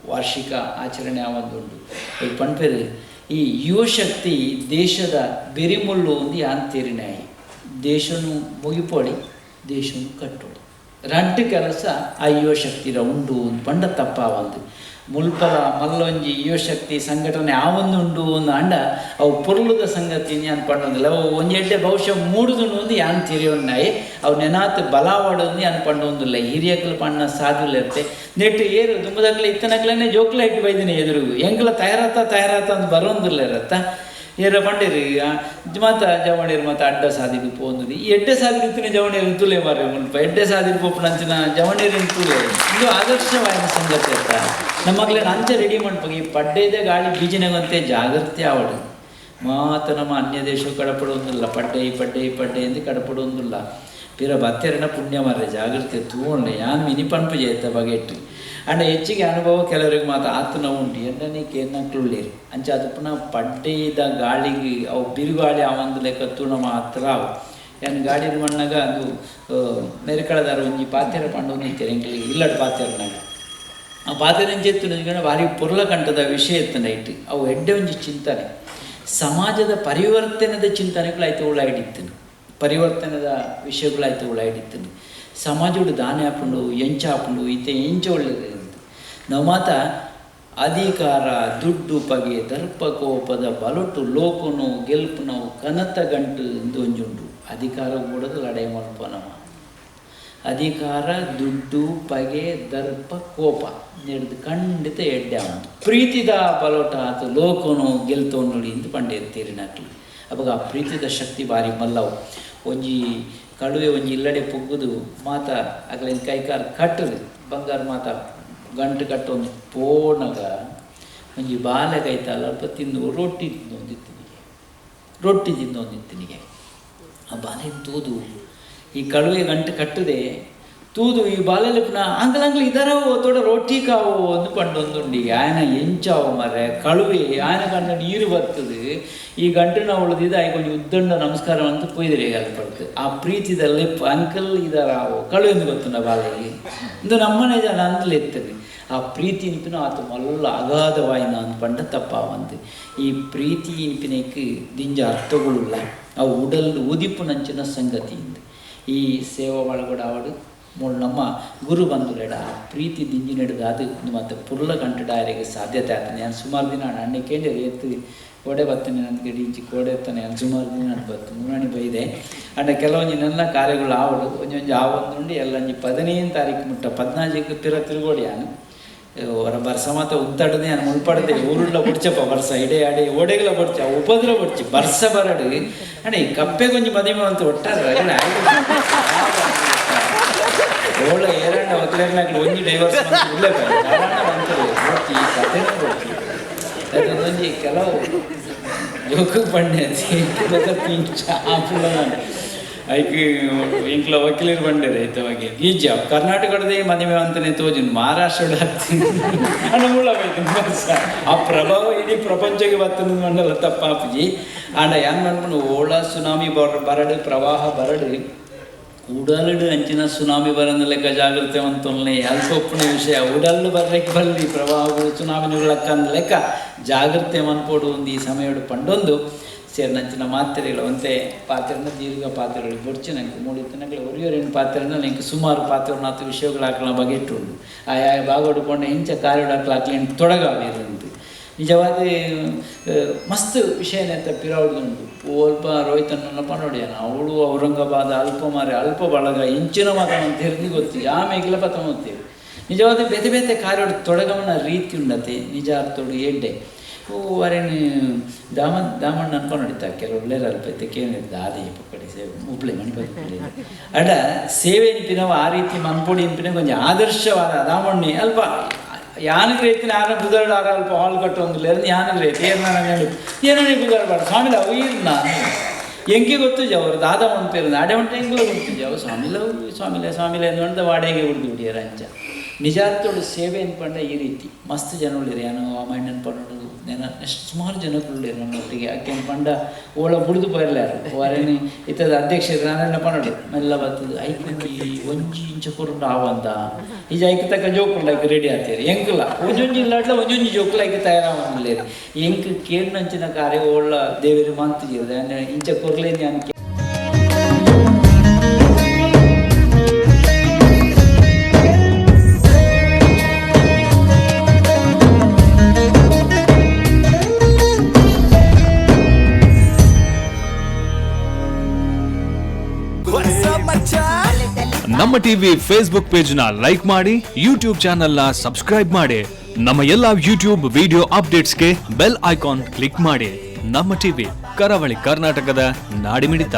ವಾರ್ಷಿಕ ಆಚರಣೆ ಒಂದುಂಟು. ಈಗ ಪಂಪೇರು ಈ ಯುವಶಕ್ತಿ ದೇಶದ ಬೆರಿಮುಳ್ಳು ಒಂದು ಯಾಂತೇರಿನಾಯಿ ದೇಶನು ಮುಗಿಪೋಡಿ ದೇಶನು ಕಟ್ಟೋಡಿ ರಡ್ಡು ಕೆಲಸ ಆ ಯುವಶಕ್ತಿರ ಉಂಡು ಒಂದು ಪಂಡ ತಪ್ಪ ಒಂದು ಮುಲ್ಪಲ ಮಲ್ಲೊಂಜಿ ಯುವಶಕ್ತಿ ಸಂಘಟನೆ ಆ ಒಂದು ಉಂಡು ಒಂದು ಅಂಡ ಅವು ಪೊರ್ಲುದ ಸಂಗತಿ ಯಾನ್ ಪಂಡೊಂದಿಲ್ಲ. ಅವು ಒಂಜಿ ಎಡ್ಡೆ ಬಹುಶಃ ಮೂಡುದುಂಡು ಒಂದು ಯಾನ್ ತಿರಿಯೊನ್ನಾಯಿ ಅವು ನೆನಾತ್ ಬಲಾವಾಡೊಂದು ಯಾನ್ ಪಂಡೊಂದಿಲ್ಲ. ಹಿರಿಯಕ್ಲು ಪಣ್ಣ ಸಾಧುಲ ಇರುತ್ತೆ ನೆಟ್ಟು ಏರು ದುಂಬದಕ್ಲೆ ಇತ್ತನಕ್ಲೇನೆ ಜೋಕ್ಲೆ ಇಟ್ಟು ಬೈದಿನಿ ಎದುರುಗು ಎಂಕ್ಲ ತಯಾರಾತ ತಯಾರಾತ ಅಂತ ಬರೋಂದಿಲ್ಲ ಇರತ್ತ ಏರ ಪಂಡೇರಿ ಮಾತ ಜವಣಿರು ಮಾತ ಅಡ್ಡ ಸಾದಿಗೆ ಪೋಂದು ಈ ಎಡ್ಡೆ ಸಾದಿಗೆ ಇತ್ತಿನ ಜವಣಿರು ತುಲೆ ಮಾರ್ರೆ ಮುಲ್ಪ ಎಡ್ಡೆ ಸಾದಿಗೆ ಪೋಪುನಂಚಿನ ಜವಣಿರು ತುಲೆ ಇದು ಆದರ್ಶವಾದ ಸಂಗತಿ ಅತ್ತ. ನಮ್ಮಗ್ಲೇನ ಅಂಚ ರೆಡಿ ಮಣ್ಪಗ ಈ ಪಡ್ಡೆದ ಗಾಳಿ ಬೀಜಿನಗಂತೆ ಜಾಗೃತಿ ಆವಡು ಮಾತ ನಮ್ಮ ಅನ್ಯ ದೇಶ ಕಡಪಡೊಂದಿಲ್ಲ ಪಡ್ಡೆ ಪಡ್ಡೆ ಪಡ್ಡೆ ಎಂದು ಕಡಪಡೊಂದಿಲ್ಲ ಪಿರ ಬತ್ತೆರನ ಪುಣ್ಯ ಮಾರ್ರೆ ಜಾಗೃತಿ ತೂಂಡೆ ಯಾನ್ ಮಿನಿ ಪಂಪು ಜೇತ ಬಗೆಟ್ಟು ಅಂಡ ಹೆಚ್ಚಿಗೆ ಅನುಭವ ಕೆಲವರಿಗೆ ಮಾತ್ರ ಆತನ ಉಂಟು ಎಣ್ಣನೆ ಕೇರ್ನಕ್ಳುಳ್ಳೇರಿ ಅಂಚ ಅದು ಪುನಃ ಪಡ್ಡೆದ ಗಾಳಿಗೆ ಅವು ಬಿರುಗಾಳಿ ಆ ಒಂದು ಲೆಕ್ಕ ತೂಣ ಮಾತ್ರ ಅವು ಯಾನ್ ಗಾಡಿ ಮಣ್ಣಾಗ ಅದು ಮೆರುಕಳದಾರ ಒಂಜಿ ಪಾತೆರ ಪಂಡು ನಿಂತೇನೆ ಎಂಕ್ಲಿಗೆ ಇಲ್ಲಡ್ ಪಾತೆರನಾಗ ಆ ಪಾತೆರ ಎಂಚೆತ್ತು ಭಾರಿ ಪೊರ್ಲ ಕಂಠದ ವಿಷಯ ಇತ್ತು ನೈಟ್ ಅವು ಎಡ್ಡೆ ಒಂಜಿ ಚಿಂತನೆ ಸಮಾಜದ ಪರಿವರ್ತನೆದ ಚಿಂತನೆಗಳಾಯ್ತು ಉಳ್ಳಾಯಿಡಿತ್ತನು ಪರಿವರ್ತನೆದ ವಿಷಯಗಳಾಯ್ತು ಉಳ್ಳಾಯಿಡಿತ್ತನು ಸಮಾಜಡು ದಾನೆ ಹಾಪುಂಡು ಎಂಚ ಹಾಪುಂಡು ಇತ್ತೆ ಎಂಚ ಒಳ್ಳೆಯದು ಅಂತ ನಾವು ಮಾತ ಅಧಿಕಾರ ದುಡ್ಡು ಪಗೆ ದರ್ಪ ಕೋಪದ ಬಲೊಟ್ಟು ಲೋಕನು ಗೆಲ್ಪುನವು ಕನತ ಗಂಟು ಎಂದು ಒಂಜುಂಡು. ಅಧಿಕಾರ ಕೂಡದು ಲಡೈ ಮಲ್ಪನವ ಅಧಿಕಾರ ದುಡ್ಡು ಪಗೆ ದರ್ಪ ಕೋಪ ನೆಡ್ದು ಖಂಡಿತ ಎಡ್ಡೆ ಉಂಟು. ಪ್ರೀತಿದ ಬಲೋಟ ಆತು ಲೋಕನು ಗೆಲ್ತೋನುಡಿ ಎಂದು ಪಂಡಿರ್ತೀರಿ ನಕ್ಲು. ಅವಾಗ ಆ ಪ್ರೀತಿದ ಶಕ್ತಿ ಭಾರಿ ಮಲ್ಲವು. ಒಂಜಿ ಕಳುವೆ ಒಂಜಿ ಇಲ್ಲಡೆ ಪೊಗ್ಗುದು ಮಾತ ಅಗಲಿನ ಕೈಕಾಲು ಕಟ್ಟದು ಬಂಗಾರ ಮಾತ ಗಂಟು ಕಟ್ಟೊಂದು ಪೋಣಗ ಒಂಜಿ ಬಾಲೆ ಕೈತಾಲ ಅಲ್ಪ ತಿಂದು ರೊಟ್ಟಿ ತಿಂದೊಂದಿತ್ತಿನಿಗೆ ರೊಟ್ಟಿ ತಿಂದೊಂದಿತ್ತಿನಿಗೆ ಆ ಬಾಲೆ ತೂದು ಈ ಕಳುವೆ ಗಂಟು ಕಟ್ಟದೆ ತೂದು ಈ ಬಾಲೆಲಿ ಪುನಃ ಅಂಕಲ್ ಅಂಕಲ್ ಇದರವೋ ತೋಡ ರೊಟ್ಟಿ ಕಾವು ಒಂದು ಪಂಡೊಂದುಂಡಿ ಆಯನ ಎಂಚಾವು ಮರೆ ಕಳುವೆ ಆಯನ ಕಂಡ ನೀರು ಬರ್ತದೆ ಈ ಗಂಟು ಉಳಿದಿದ್ದು ಆಯ್ಕೆ ಕೊಂಚ ಉದ್ದಂಡ ನಮಸ್ಕಾರ ಅಂತ ಪೊಯ್ದಿರಿ ಪಡ್ತು ಆ ಪ್ರೀತಿದಲ್ಲಿ ಅಂಕಲ್ ಇದರಾವು ಕಳುವೆ ಎಂದು ಗೊತ್ತುಂಡ ಬಾಲೆಗೆ ಇಂದು ನಮ್ಮನೆ ಜನ ಅಂತಲೇ ಇರ್ತದೆ ಆ ಪ್ರೀತಿ ಇನ್ಪಿನ ಆತ ಮಲ್ಲ ಅಗಾಧವಾಯಿನ ಅಂತ ಪಂಡ ತಪ್ಪಾವಂದು ಈ ಪ್ರೀತಿ ಇನ್ಪಿನಕ್ಕೆ ದಿಂಜ ಅರ್ಥಗಳುಲ್ಲ ಆ ಉಡಲ್ ಉದಿಪುನಂಚಿನ ಸಂಗತಿ ಇಂದು ಈ ಸೇವಾ ಒಳಗಡೆ ಅವಡು ಮೂಳು ನಮ್ಮ ಗುರು ಬಂಧುಲೆಡ ಆ ಪ್ರೀತಿ ದಿಂಜಿ ನಡೆದು ಅದು ಮತ್ತು ಪುರ್ಲ ಕಂಟಡಾಯರಿಗೆ ಸಾಧ್ಯತೆ ಆಗ್ತದೆ. ನಾನು ಸುಮಾರು ದಿನ ಅಣ್ಣ ಕೇಳಿ ಎತ್ತು ಓಡೆ ಬತ್ತನೆ ನನಗೆ ಇಂಚಿ ಕೋಡೆ ಎತ್ತನೆ ಸುಮಾರು ದಿನ ಬತ್ತು ಮುರಾಣಿ ಬೈದೆ. ಅಂಡ ಕೆಲವೊಂಜಿ ನನ್ನ ಕಾರ್ಯಗಳು ಆವಡು ಒಂಜೊಂಜಿ ಆವೊಂದುಂಡು ಎಲ್ಲಂಜಿ 15 ತಾರೀಕು ಮುಟ್ಟ 14 ಪಿರ ತಿರುಗೋಡಿಯಾನು ಹೊರ ಬರ್ಸ ಮಾತ ಉಂತಾಡದೆ ನಾನು ಮುಳ್ಪಡದೆ ಊರುಳ್ಳ ಬುಡ್ಚಪ್ಪ ಬರ್ಸ ಇಡೇ ಅಡೆ ಓಡೆಗಳ ಬುಡ್ಚ ಉಪದ್ರ ಬುಡ್ಚಿ ಬರ್ಸ ಬರಡು. ಅಣ್ಣ ಈ ಕಪ್ಪೆ ಕೊಂಚ ಮದಿಮೆ ಅಂತ ಒಟ್ಟಾರೆ ಓಳ ಏರಣ್ಣ ಒತ್ತಲೇರ್ನಾಗ್ಲಿ ಒಂಜಿ ಡೈವರ್ಸ್ ಉಲ್ಲೇ ಬಂತರು ಬುಡ್ಚಿ ಈ ಕಥೆನೂ ಬುಡ್ಚಿ ಅದೊಂದು ಕೆಲವು ಜೋಕು ಬಂಡೆ ಐಕ್ ಇಂಕ್ಲ ವಕೀಲರು ಬಂಡೇರು ಐತವಾಗಿ ಈಜ ಕರ್ನಾಟಕದೇ ಮದುವೆ ಅಂತಲೇ ತೋಜಿನ ಮಹಾರಾಷ್ಟ್ರ ಅನುಕೂಲ ಬರ್ಸ ಆ ಪ್ರಭಾವ ಇಡೀ ಪ್ರಪಂಚಕ್ಕೆ ಬರ್ತದೆ ಮಂಡಲ ತಪ್ಪಾಪುಜಿ. ಆಂಡ ಯಾನ್ ಮನ್ಪುಂಡು ಓಳ ಸುನಾಮಿ ಬರಡು ಪ್ರವಾಹ ಬರಡು ಉಡಲ್ಡು ಅಂಚಿನ ಸುನಾಮಿ ಬರಂದ ಲೆಕ್ಕ ಜಾಗ್ರತೆ ಅಂತೊಲ್ನೆ ಅಲ್ಪ ಒಪ್ಪುನ ವಿಷಯ ಉಡಲ್ಲು ಬರ್ಲಿಕ್ಕೆ ಬಲ್ಲಿ ಪ್ರವಾಹ ಸುನಾಮಿ ಲೆಕ್ಕ ಲೆಕ್ಕ ಜಾಗ್ರತೆ ಮನ್ಪೋಡು ಒಂದು ಈ ಸಮಯಡು ಪಂಡೊಂದು ಸೇರಿನಂಚಿನ ಮಾತ್ರೆಗಳು ಅಂತೆ ಪಾತ್ರೆನ ದೀರ್ಘ ಪಾತ್ರೆಗಳು ಬೊಡ್ಚಿ ನಂಗೆ ಮೂಡಿತ್ತು ಒರಿಯೋರೇನು ಪಾತ್ರೆನ ನಂಗೆ ಸುಮಾರು ಪಾತ್ರೆ ವಿಷಯಗಳು ಹಾಕಲ ಬಗ್ಗೆ ಇಟ್ಟುಂಡು ಆಯಾ ಭಾಗ ಇಂಚ ಕಾರ್ಯಡಾಕ್ಲ ಹಾಕ್ಲಿ ತೊಡಗಾವಿರಂತೆ ನಿಜವಾದ ಮಸ್ತ್ ವಿಷಯನೇ ಪಿರಾವುಡುಂಡು. ಅಲ್ಪ ರೋಹಿತನನ್ನ ಪನೋಡಿಯಾನ ಅವಳು ಔರಂಗಾಬಾದ್ ಅಲ್ಪ ಮಾರೆ ಅಲ್ಪ ಬಳಗ ಇಂಚಿನ ಮಾತ ಅಂತ ಹೇಳಿ ಗೊತ್ತು ಆಮೇಲೆ ಪತ್ತಮತ್ತೀವಿ. ನಿಜವಾದ ಬೇತೆ ಬೇತೆ ಕಾರ್ಯಡು ತೊಡಗವನ ರೀತಿ ಉಂಡತೆ ನಿಜ ಅರ್ಥೋಡು ಎಡ್ಡೆ ಓ ಅರೇನು ದಾಮಣ್ಣ ಅನ್ಕೊಂಡು ನಡೀತಾ ಕೆಲವು ಒಳ್ಳೆಯರು ಅಲ್ಪ ಐತೆ ದಾದಿ ಪಕ್ಕಡೆ ಸೇವೆ ಉಪ್ಳೆ ಮಣಿಪತಿ ಅಡ ಸೇವೆ ಇಂಪಿನವ ಆ ರೀತಿ ಮನ್ಪೊಡಿ ಇಂಪಿನ ಕೊಂಚ ಆದರ್ಶವಾದ ದಾಮಣ್ಣಿ ಅಲ್ಪ ಯಾನಿಗೆ ರೈತಿನ ಯಾರ ಬುದರ್ಡು ಆರ ಅಲ್ಪ ಹಾಲ್ ಕಟ್ಟೊಂದಿಲ್ಲ ಯಾನಿಗೆ ರೈತಿ ಏನ ಬುದರ್ಬಾರ್ದು ಸ್ವಾಮಿಲ ಅವು ಇರ್ನ ಎಂಕೆ ಗೊತ್ತು ಅವರು ದಾದ ಉಂಟು ನಾಡೆ ಉಂಟು ಎಂಗ್ಲ ಗೊತ್ತು ಅವು ಸ್ವಾಮಿಲ ಸ್ವಾಮಿಲೆ ಸ್ವಾಮಿಲೆ ಅಂದ ವಾಡೆಗೆ ಉಡ್ದು ಬಿಡಿಯರ ಅಂಚ ನಿಜಾರ್ಥೋಡು ಸೇವೆ ಅನ್ಪಂಡ ಈ ರೀತಿ ಮಸ್ತ್ ಜನ ಉಳಿರಿ ಯಾನು ಅಮ್ಮಣ್ಣನ ಪನ್ನೋಡು ನೆನ ಸುಮಾರು ಜನಕ್ಕುಳ್ಳಿರು ನಮ್ಮೊಟ್ಟಿಗೆ ಆಕೆನ ಪಂಡ ಓಳ ಬುಡ್ದು ಬರಲಾರು ವಾರೇನು ಇತ್ತದ ಅಧ್ಯಕ್ಷರು ನಾನೆಲ್ಲ ಪನ್ನೋಡು ಮೆಲ್ಲ ಬರ್ತದೆ ಐಕೊಂಜಿ ಒಂಜಿ ಇಂಚ ಕೊರುಂಡು ಆವಂತ ಈಜ ಐಕ್ ತಕ್ಕ ಜೋಕುಂಡು ಐಕ್ ರೆಡಿ ಆಗ್ತೀರಿ ಎಂಕಲ ಒಂಜೊಂಜಿ ಇಲ್ಲಾಡ್ಲ ಒಂಜೊಂಜಿ ಜೋಕುಲ ಐಕ್ ತಯಾರಾವಂದಿಲ್ಲ ಎಂಕ್ ಕೇಳಿನಂಚಿನ ಕಾರ್ಯ ಓಳ್ಳ ದೇವರು ಮಂತಿಜಿದೆ ಇಂಚ ಕೊರ್ಲೇ ನಾನು ನಮ್ಮ ಟಿವಿ ಫೇಸ್ಬುಕ್ ಪೇಜ್ ನ ಲೈಕ್ ಮಾಡಿ, ಯೂಟ್ಯೂಬ್ ಚಾನೆಲ್ ನ ಸಬ್ಸ್ಕ್ರೈಬ್ ಮಾಡಿ, ನಮ್ಮ ಎಲ್ಲಾ ಯೂಟ್ಯೂಬ್ ವಿಡಿಯೋ ಅಪ್ಡೇಟ್ಸ್ಗೆ ಬೆಲ್ ಐಕಾನ್ ಕ್ಲಿಕ್ ಮಾಡಿ. ನಮ್ಮ ಟಿವಿ ಕರಾವಳಿ ಕರ್ನಾಟಕದ ನಾಡಿಮಿಡಿತ.